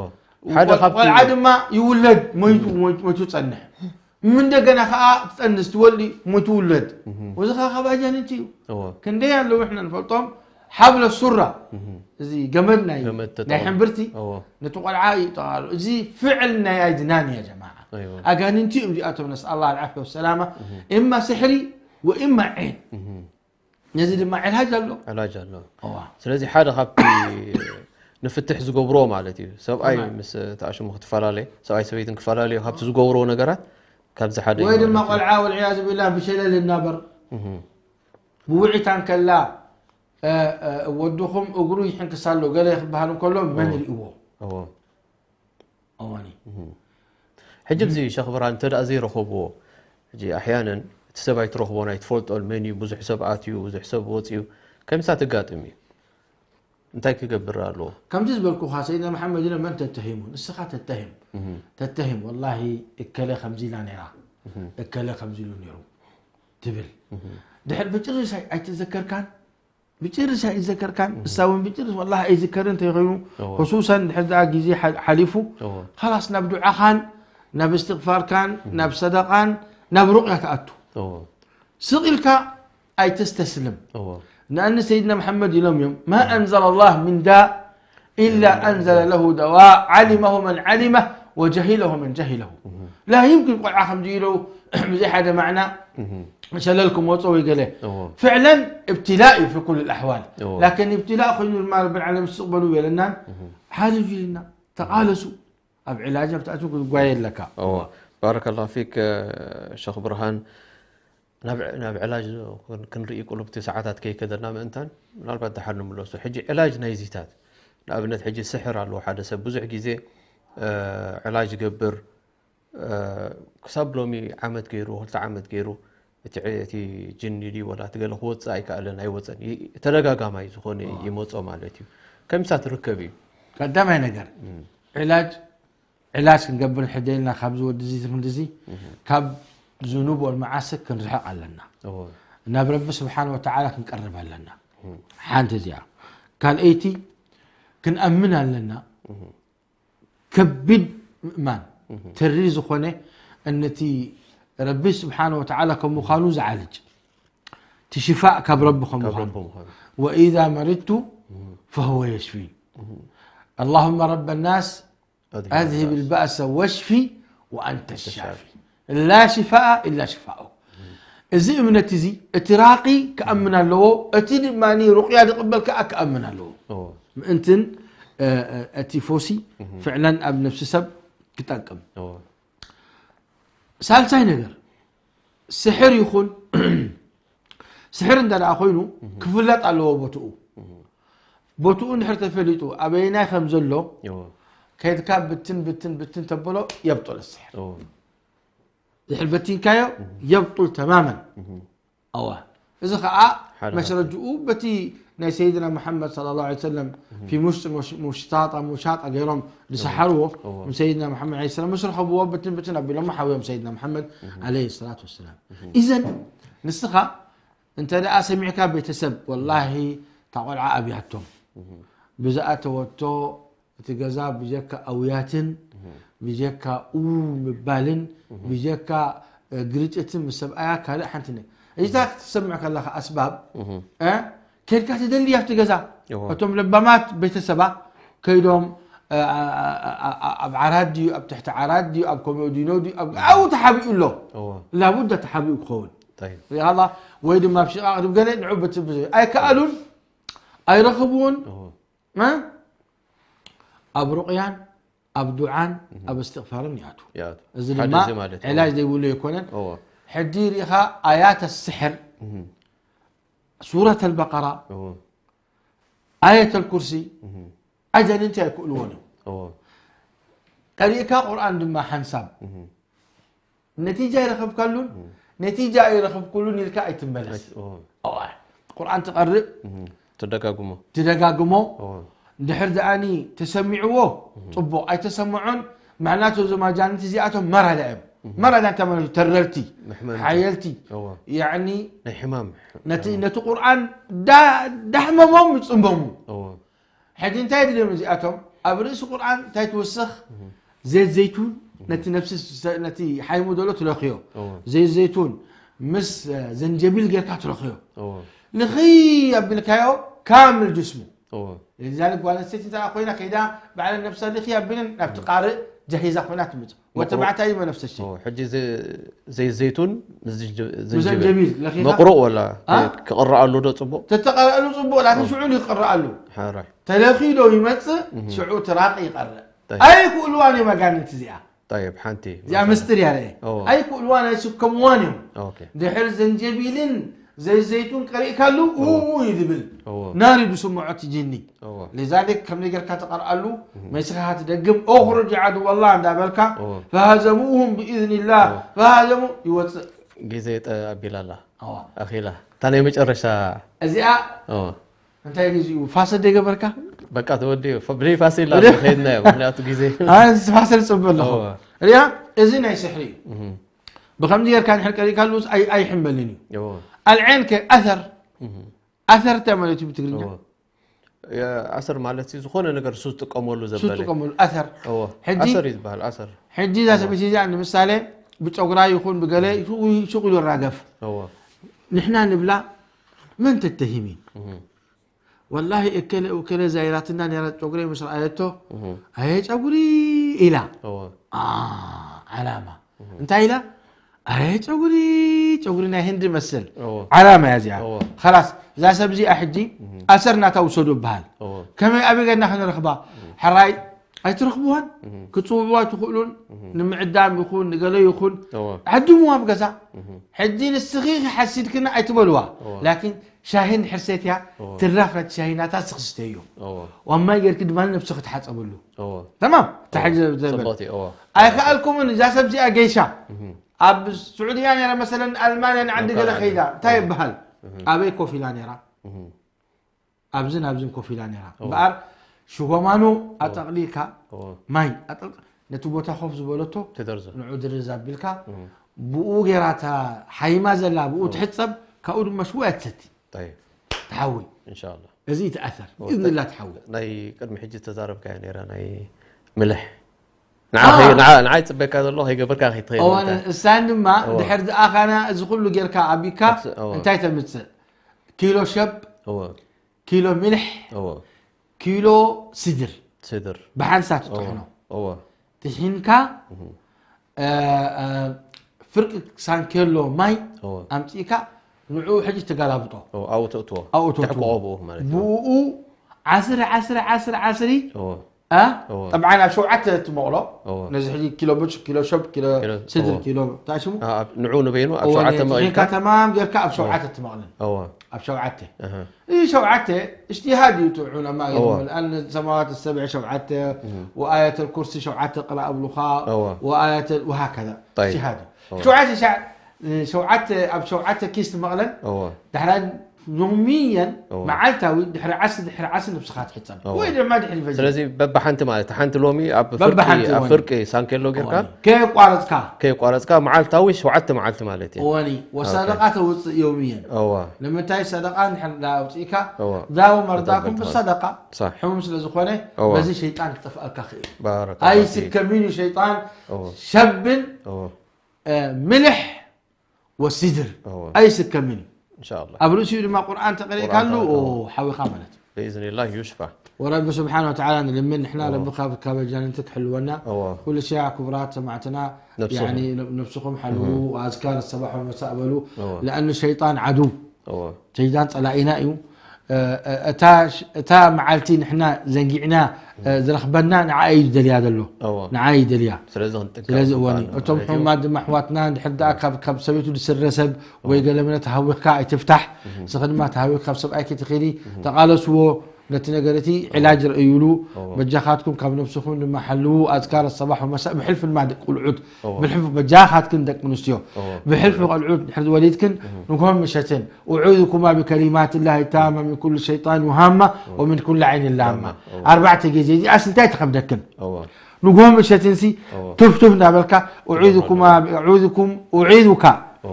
ሓደ ካብቲ ቆልዓ ድማ ይውለድ ሞይቱ ሞይቱ- ሞይቱ ፀንሕ ምን እንደገና ከዓ ትፀንስ ትወልዲ ሞይቱ ውለድ እዚ ከዓ ካብ ኣጃንንቲ እዩ እዎ። ክንደይ ኣለዉ ሕና ንፈልጦም ሓብለ ሱራ እዚ ገመድ ናይ ገመድ ተጠቕሙ። ናይ ሕምብርቲ እዎ። ነቲ ቆልዓ ይጠቓሉ እዚ ፍዕል ናይ ኣይድናን እያ ጀማዓ ኣይዋ። ኣጋንንቲ እዮም እዚኣቶም ነስኣላ ኣልዓፍያ ወሰላማ እማ ስሕሪ ወእማ ዒን ነዚ ድማ ዕላጅ ኣሎ ዕላጅ ኣሎ። እዋ ስለዚ ሓደ ካብቲ ንፍትሕ ዝገብርዎ ማለት እዩ ሰብኣይ ተማም። ምስ ተኣሽሙ ክትፈላለዩ ሰብኣይ ሰበይትን ክፈላለዩ ካብቲ ዝገብርዎ ነገራት ካብዚ ሓደ ወይ እዩ ድማ ማለት እዩ። ቆልዓ ወልዕያዝ ቢላ ብሸለል እናበር እህ። ብውዒታ እንከላ እ፣ እ፣ ወድኹም እግሩ ይሕንክስ ኣሎ ገለ ክበሃል እንከሎ መን ርእዎ እዎ። እዋኒ ሕጂ ብዚ ሸኽ ብርሃን እንተ ደኣ ዘይረኸብዎ ሕጂ ኣሕያነን እቲ ሰብ ኣይትረኽቦን ኣይትፈልጦን መን እዩ ብዙሕ ሰብ ኣትዩ ብዙሕ ሰብ ወፅዩ ከምሳ ትጋጥም እዩ እንታይ ክገብር ኣለዎ ከምዚ ዝበልኩኻ ሰይድና መሓመድ ኢለ መን ተተሂሙ ንስኻ ተተሂም ተተሂም ወላሂ እከለ ከምዚ ኢላ ነይራ እከለ ከምዚ ኢሉ ነይሩ ትብል ድሕር ብጭርሽ ኣይ- ኣይትዘከርካን ብጭርሽ ኣይዘከርካን እሳ እውን ብጭርሽ ወላሂ ኣይዝከርን እንተይኮይኑ እዎ። ክሱሰን ድሕር ደኣ ግዜ ሓ- ሓሊፉ እዎ። ካላስ ናብ ዱዓኻን ናብ እስትቕፋርካን ናብ ሰደቓን ናብ ሩቕያ ትኣቱ እዎ። ስቕ ኢልካ ኣይተስተስልም እዎ። ንኣኒ ሰይድና መሓመድ ኢሎም እዮም ማ ኣንዘለ ላህ ምን ዳእ ኢላ ኣንዘለ ለሁ ደዋ ዓሊመሁ መን ዓሊመ ወጀሂለሁ መን ጀሂለሁ ላ ይምክን ቆልዓ ከምዚ ኢሉ ብዘይ ሓደ ማዕና ሸለል ክመፆ ወይ ገለ እዎ። ፍዕለን እብትላእ እዩ ፊ ኩል ኣሕዋል እዎ። ላኪን እብትላእ ኮይኑ ድማ ረቢ ዓለም ስቕ በሉ የለናን ሓርጅ ኢልና ተቃለሱ ኣብ ዕላጅ ኣብቲ ኣትዩ ክትጓየ ኣለካ እዎ። ባረከላሁ ፊክ ሸኽ ብርሃን ናብ ናብ ዕላጅ ክን- ክንርኢ ቁልብቲ ሰዓታት ከይከደና ምእንታን ምናልባት ድሓር ንምለሱ ሕጂ ዕላጅ ናይዚታት ንኣብነት ሕጂ ስሕር ኣለዎ ሓደ ሰብ ብዙሕ ግዜ እ፣ ዕላጅ ይገብር እ፣ ክሳብ ሎሚ ዓመት ገይሩ ክልተ ዓመት ገይሩ እቲ ዕ- እቲ ጅኒ ድዩ ወላ እቲ ገለ ክወፅእ ኣይከኣለን ኣይወፀን ይ- ተደጋጋማይ ዝኾነ ይመፆ ማለት እዩ ከምሳ ትርከብ እዩ ቀዳማይ ነገር ዕላጅ ዕላጅ ክንገብር ሕደልና ካብዚ ወዲ እዚ ክንዲ እዚ ካብ ዝኑብ ወልመዓሲ ክንርሕቕ ኣለና እዎ። ናብ ረቢ ስብሓን ወተዓላ ክንቀርብ ኣለና ሓንቲ እዚኣ ካልኣይቲ ክንኣምን ኣለና። ከቢድ ምእማን ተሪ ዝኾነ እነቲ ረቢ ስብሓን ወተዓላ ከም ምዃኑ ዝዓልጅ እቲ ሽፋእ ካብ ረቢ ከም ምዃኑ ወኢዛ መሪድቱ ፈህወ የሽፊን اللهم رب الناس أذهب البأس واشف وأنت الشافي لا شفاء إلا شفاؤك እዚ እምነት እዚ እቲ ራቂ ክኣምን ኣለዎ እቲ ድማ ሩቅያ ዝቕበል ከዓ ክኣምን ኣለዎ ምእንትን እቲ ፎሲ ፍዕለን ኣብ ነፍሲ ሰብ ክጠቅም ሳልሳይ ነገር ስሕር ይኹን ስሕር እንተ ደኣ ኮይኑ ክፍለጥ ኣለዎ ቦትኡ ቦትኡ እንድሕር ተፈሊጡ ኣበየናይ ከም ዘሎ ከይድካ ብትን ብትን ብትን ተብሎ የብጥል ስሕር ድሕር በቲንካዮ የብጡል ተማመን ኣዋ እዚ ከዓ መስረጅኡ በቲ ናይ ሰይድና መሓመድ صلى الله عليه وسلم في مشط ومشتاطة مشاطة ገይሮም ዝሰሓርዎ ሰይድና መሓመድ عليه السلام ምስ ረኸብዎ ብትን ብትን ኣቢሎም ሓውዮም ሰይድና መሓመድ عليه الصلاة والسلام إذن ንስኻ እንተ ደኣ ሰሚዕካ ቤተሰብ ወላሂ እታ ቆልዓ ኣብያቶም ብዝኣተወቶ እቲ ገዛ ብጀካ ኣውያትን ብጀካ ኡ ምባልን ብጀካ ግርጭትን ምስ ሰብኣያ ካልእ ሓንቲ ነ እዚታ ክትሰምዕ ከለካ ኣስባብ ከድካ ትደሊ ኣብቲ ገዛ እቶም ለባማት ቤተሰባ ከይዶም ኣብ ዓራት ድዩ ኣብ ትሕቲ ዓራት ድዩ ኣብ ኮሞዲኖ ድዩ ኣብኡ ተሓቢኡ ኣሎ ላቡዳ ተሓቢኡ ክኸውን ወይ ድማ ኣብ ሽቃቅ ድም ገለ ንዑ ኣይከኣሉን ኣይረኽብዎን ኣብ ሩቕያን ኣብ ዱዓን ኣብ እስትቕፋርን ይኣቱ እዚ ድማ ዕላጅ ዘይብሉ ኣይኮነን ሕጂ ርኢኻ ኣያት ስሕር ሱረት ኣልበቀራ ኣየት ኣልኩርሲ ኣጀንንቲ ኣይክእልዎን እዮም ቀሪእካ ቁርኣን ድማ ሓንሳብ ነቲጃ ይረኸብካሉን ነቲጃ ኣይረኸብኩሉን ኢልካ ኣይትመለስ ቁርኣን ትቐርእ ትደጋግሞ ትደጋግሞ ድሕር ደኣኒ ተሰሚዕዎ ፅቡቕ ኣይተሰምዖን ምዕናቱ እዞም ኣጃንንቲ እዚኣቶም መረዳ እዮም መረዳ እንታይ ማለት ተረርቲ ሓየልቲ ያኒ ናይ ሕማም ነቲ ቁርኣን ዳሕመሞም ይፅንበሙ ሕጂ እንታይ ድልዮም እዚኣቶም ኣብ ርእሲ ቁርኣን እንታይ ትውስኽ ዘይት ዘይቱን ነቲ ነፍሲ ነቲ ሓይሙ ዘሎ ትለኽዮ ዘይት ዘይቱን ምስ ዘንጀቢል ጌርካ ትለኽዮ ልኽይ ኣቢልካዮ ካምል ጅስሙ لذلك ጓል ኣንስተይቲ እንተ ኮይና ከይዳ ባዕለን ነብሳ ልኽይ ኣቢልን ናብቲ ቃርእ ጀሂዛ ኮይና ትምፅእ ወተባዕታይ መነፍሰ ሸይ ሕጂ ዘይት ዘይቱን ዘንጀቢል መቅሩእ ወላ ክቕረኣሉ ዶ ፅቡቕ ተተቐረኣሉ ፅቡቕ ላኪን ሽዑ ይቅረኣሉ ተለኺ ዶ ይመፅእ ሽዑ ትራቅ ይቀርእ ኣይክእልዋን እዮም ኣጋንንቲ እዚኣ ሓንቲ እዚኣ ምስጢር እያ ኣይክእልዋን ኣይስከምዋን እዮም ድሕር ዘንጀቢልን ዘይት ዘይቱን ቀሪእካሉ እዩ ዝብል ናሪ ብስምዖ እቲ ጅኒ لذلك ከም ነገርካ ትቀርኣሉ መሲኻ ትደግም اخرج عدو الله እንዳበልካ فهزموهم بإذن الله فهزموا ይወፅእ ግዜ ኣቢላ ኣላ ኣኺላ እታ ናይ መጨረሻ እዚኣ እንታይ ግዜኡ ፋሰ ደገበርካ በቃ ተወዲኡ ብደይ ፋሲል ላ ከይድናዮ ምክንያቱ ግዜ ፋሰል ፅበ ኣለኹ ሪያ እዚ ናይ ስሕሪ እዩ ብከምዚ ጌርካ ንሕር ቀሪእካ ልውስ ኣይሕመልን እዩ ኣልዔን ከ ኣሰር ኣሰር እንታይ ማለት እዩ ብትግርኛ ኣሰር ማለት እዩ ዝኾነ ነገር ሱ ዝጥቀመሉ ዘበለ ዝጥቀመሉ ኣሰር ሕጂ ኣሰር እዩ ዝበሃል ኣሰር ሕጂ እዛ ሰበይቲ እዚኣ ንምሳሌ ብጨጉራ ይኹን ብገለ ሹቕ ኢሉ ራገፍ ንሕና ንብላ መን ተተሂሚ ወላሂ እከለ እከለ ዛይራትና ነራ ጨጉሪ ምስ ረኣየቶ ኣየ ጨጉሪ ኢላ ዓላማ እንታይ ኢላ ኣየ ጨጉሪ ጨጉሪ ናይ ህንዲ መስል ዓላማ እያ እዚኣ ኸላስ እዛ ሰብ እዚኣ ሕጂ ኣሰር ናታ ውሰዱ ይበሃል ከመይ ኣበይ ገና ክንረኽባ ሕራይ ኣይትረኽብዋን ክትፅውዋ ትኽእሉን ንምዕዳም ይኹን ንገለ ይኹን ዓድምዋ ኣብ ገዛ ሕጂ ንስኺ ሓሲድክና ኣይትበልዋ ላኪን ሻሂ እንድሕር ሰትያ ትራፍ ናቲ ሻሂ ናታ ንስኺ ስተዮ ዋብ ማይ ጌርኪ ድማ ነብስኺ ትሓፀበሉ ተማም ተሕጂ ዘበል ኣይከኣልኩምን እዛ ሰብ እዚኣ ገይሻ ኣብ ስዑድያ ነረ መሰለን ኣልማንያ ንዓዲ ገለ ከይዳ እንታይ ይበሃል ኣበይ ኮፍ ኢላ ነራ ኣብዝን ኣብዝን ኮፍ ኢላ ነራ እምበኣር ሽጎማኑ ኣጠቕሊልካ ማይ ነቲ ቦታ ኮፍ ዝበለቶ ንዑ ድርዝ ኣቢልካ ብኡ ጌራ እታ ሓይማ ዘላ ብኡ ትሕፀብ ካብኡ ድማ ሽወያ ትሰቲ ትሓዊ እዚ ይትኣሰር እወ፣ ብኢዝንላ ትሓዊ ናይ ቅድሚ ሕጂ ዝተዛረብካዮ ነይራ ናይ ምልሕ ንዓኸይ ኣዎ። ንዓ- ንዓይ ጽበካ ዘሎ ከይገበርካ ከይትኸይድ እወ እንተ እሳ ድማ እወ። ድሕር ዝኣኻና እዚ ኩሉ ጌርካ ኣቢካ እወ። እንታይ ተምፅእ? ኪሎ ሸብ፣ እወ ኪሎ ሚልሕ፣ እወ ኪሎ ስድር ስድር ብሓንሳብ እወ ትጥሕኖ እወ ትሒንካ እህ እ፣ እ፣ ፍርቂ ሳንኬሎ ማይ እወ ኣምፂእካ ንዑ ሕጂ ተጋላብጦ እወ ኣብኡ ተእትዎ ኣብኡ ተእትዎ። ተሕቅቆ ብኡ ማለት እዩ ብኡ ዓስሪ ዓስሪ ዓስሪ ዓስሪ እወ እ? እወ ጠብዓን ኣብ ሸውዓተ ትመቕሎ እወ ነዚ ሕጂ ኪሎ ብጭ ኪሎ ሸብ ኪሎ ኪሎ ስድር እወ ኪሎ እንታይ ሽሙ ኣብ ንዑ ንበይኑ ኣብ እወ ሸውዓተ ኒ- መቒልካ ሒንካ ተማም ጌርካ ኣብ ሸውዓተ ትመቕልን እወ ኣብ ሸውዓተ እህ እዚ ሸውዓተ እጅትሃድ እዩ ጥዑ ለማ እወ ይብል ኣን ሰማዋት ሰብዕ ሸውዓተ እህ ወኣየት ኩርሲ ሸውዓተ ቅራ እብሉኻ እወ ወኣየት ወሃከዛ طيب. እጅትሃድ እዩ እወ ሸውዓተ ሻዕ ሸውዓተ ኣብ ሸውዓተ ኪስ ትመቕለን እወ ድሕራን ዮሚየን እወ። መዓልታዊ ድሕሪ ዓስር ድሕሪ ዓስር ነብስኻ ትሕፀብ እወ። ወይ ድማ ድሕሪ ፈጅር ስለዚ በብሓንቲ ማለት ሓንቲ ሎሚ ኣብ ፍርቂ በብሓንቲ ኣብ እወ። ፍርቂ ሳንኬሎ ጌርካ ከየቋረፅካ ከየቋረፅካ መዓልታዊ ሸውዓተ መዓልቲ ማለት እዩ እወኒ ወሰደቃ ተውፅእ ዮሚየን እወ ንምንታይ ሰደቃ እንድሕር ዳ ኣውፅእካ እወ ዳው መርዳኩም ተጠበቅ ብሰደቃ صح ሕሙም ስለ ዝኾነ እወ። በዚ ሸይጣን ክጠፍኣካ ክእል ባረከ الله فيك ኣይስከምን እዩ ሸይጣን እወ ሸብን እወ እ፣ ምልሕ ወሲድር እወ ኣይስከምን እዩ ان شاء الله ኣብ ርእሲኡ ድማ ቁርኣን ተቀሪእካሉ ቁርኣን ኦ ተቀሪእካ። ሓዊኻ ማለት እዩ باذن الله يشفى ወረቢ ስብሓን ወተዓላ ንልምን ንሕና እወ። ረቢ ካብ ካብ ጃንንት ክሕልወና እወ ኩሉ ሸያ ክቡራት ሰማዕትና ነብስኹም። ያኒ ነብስኹም ሓልዉ ኣዝካር ሰባሕ ወመሳእ በሉ እወ ለኣኑ ሸይጣን ዓዱ እወ ሸይጣን ፀላኢና እዩ እ፣ እ፣ እታ ሽ- እታ መዓልቲ ንሕና ዘንጊዕና እ፣ ዝረኽበና ንዓ እዩ ዝደልያ ዘሎ እወ ንዓ እዩ ደልያ ስለዚ ክንጥንቀቅ ስለዚ እወኒ ይግባኣና እቶም ማለት እዩ። ሕሙማት ድማ ኣሕዋትና ድሕር ደኣ ካብ ካብ ሰበይቱ ዝስረሰብ ወይ ገለ ምነት ተሃዊኽካ ኣይትፍታሕ ንስኺ ድማ ተሃዊኽ ካብ ሰብኣይኪ ትኺዲ ተቓለስዎ ነቲ ነገር እቲ ዕላጅ ረእዩሉ እወ። በጃኻትኩም ካብ ነብስኹም ድማ ሓልዉ ኣዝካር ሰባሕ ወመሳእ ብሕልፊ ድማ ደቂ ቁልዑት እወ። ብሕልፊ በጃኻትክን ደቂ ኣንስትዮ እወ። ብሕልፊ ቆልዑት ድሕር ዝወሊድክን ንግሆን ምሸትን أعوذكما بكلمات الله التامة من كل شيطان وهامة ومن كل عين لامة እወ። ኣርባዕተ ግዜ እዚኣስ እንታይ ትኸብደክን እወ ንግሆ ምሸትንሲ እወ። ቱፍቱፍ እንዳበልካ أعوذكما أعوذكم أعيذك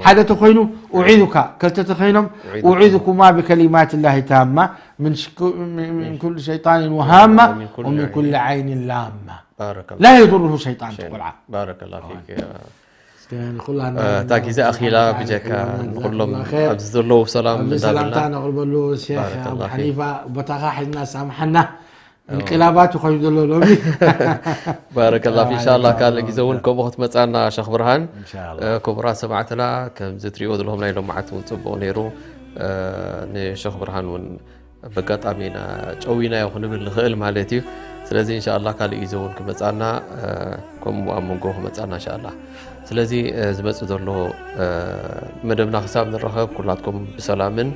ሓደ ተኮይኑ أعيذك ክልተ ተኮይኖም أعيذكما. أعوذكما بكلمات الله التامة من شك- من من كل شيطان وهامة ومن كل ومن عين. كل عين لامة بارك الله لا يضره شيطان شيء. ቆልዓ بارك الله فيك يا እስከ ንኩላና እታ ግዜ ኣኺላ ብጀካ ንኩሎም ኣብዚ ዘለዉ ሰላም ኣብዚ ሰላምታ እንዳበልና ነቕርበሉ ሼክ ባረከ ኣቡ ላሁ ፊክ። ሓኒፋ ቦታኻ ሒዝና ሳምሓና እንቅላባት ኮይኑ ዘሎ ሎሚ ባረከላ ፊክ። ሰላም ኢንሻኣላህ ዓለይኩም ካልእ ግዜ እውን ወረሕመቱላህ። ከምኡ ክትመፃና ሸኽ ብርሃን ኢንሻኣላህ። እ፣ ክቡራት ሰማዕትና ከምዚ ትሪእዎ ዘለኹም ናይ ሎማዓት እውን ፅቡቕ ነይሩ። እ፣ ንሸኽ ብርሃን እውን በጋጣሚ ኢና ጨዊናዮ ክንብል ንኽእል ማለት እዩ። ስለዚ እንሻላ ካልእ ግዜ እውን ክመፃና እ፣ ከምኡ ኣብ መንጎ ክመፃና እንሻላ። ስለዚ እ፣ ዝመፅእ ዘሎ እ፣ መደብና ክሳብ ንራኸብ ኩላትኩም ብሰላምን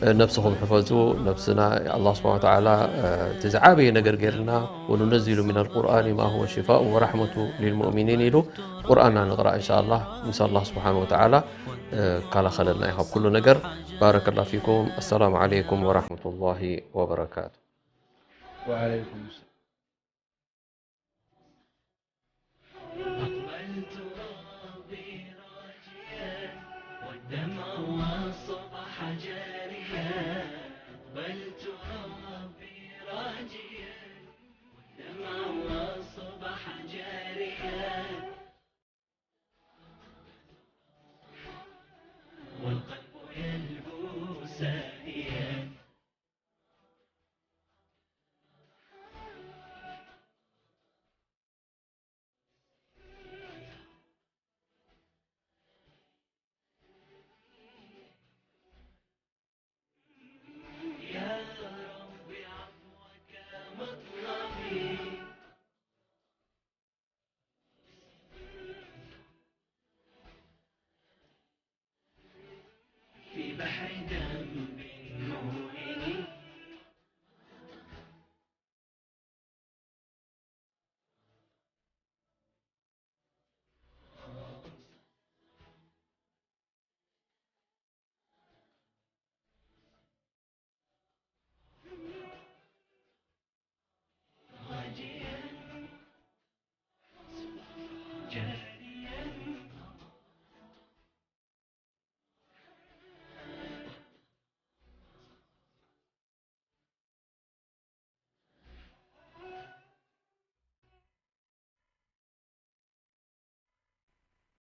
እ፣ ነብስኹም ሕፈዙ። ነብስና ኣላህ ስብሓን ወተዓላ እ፣ እቲ ዝዓበየ ነገር ገይርልና وننزل من القرآن ما هو شفاء ورحمة للمؤمنين ኢሉ ቁርኣንና ንቕራእ እንሻላ። ምስ ኣላህ ስብሓን ወተዓላ እ፣ ይከላኸለልና እዩ ካብ ኩሉ ነገር። ባረከላ ፊኩም። ኣሰላሙ ዓለይኩም ወራሕመቱላሂ ወበረካቱ። ወዓለይኩም ሰላም።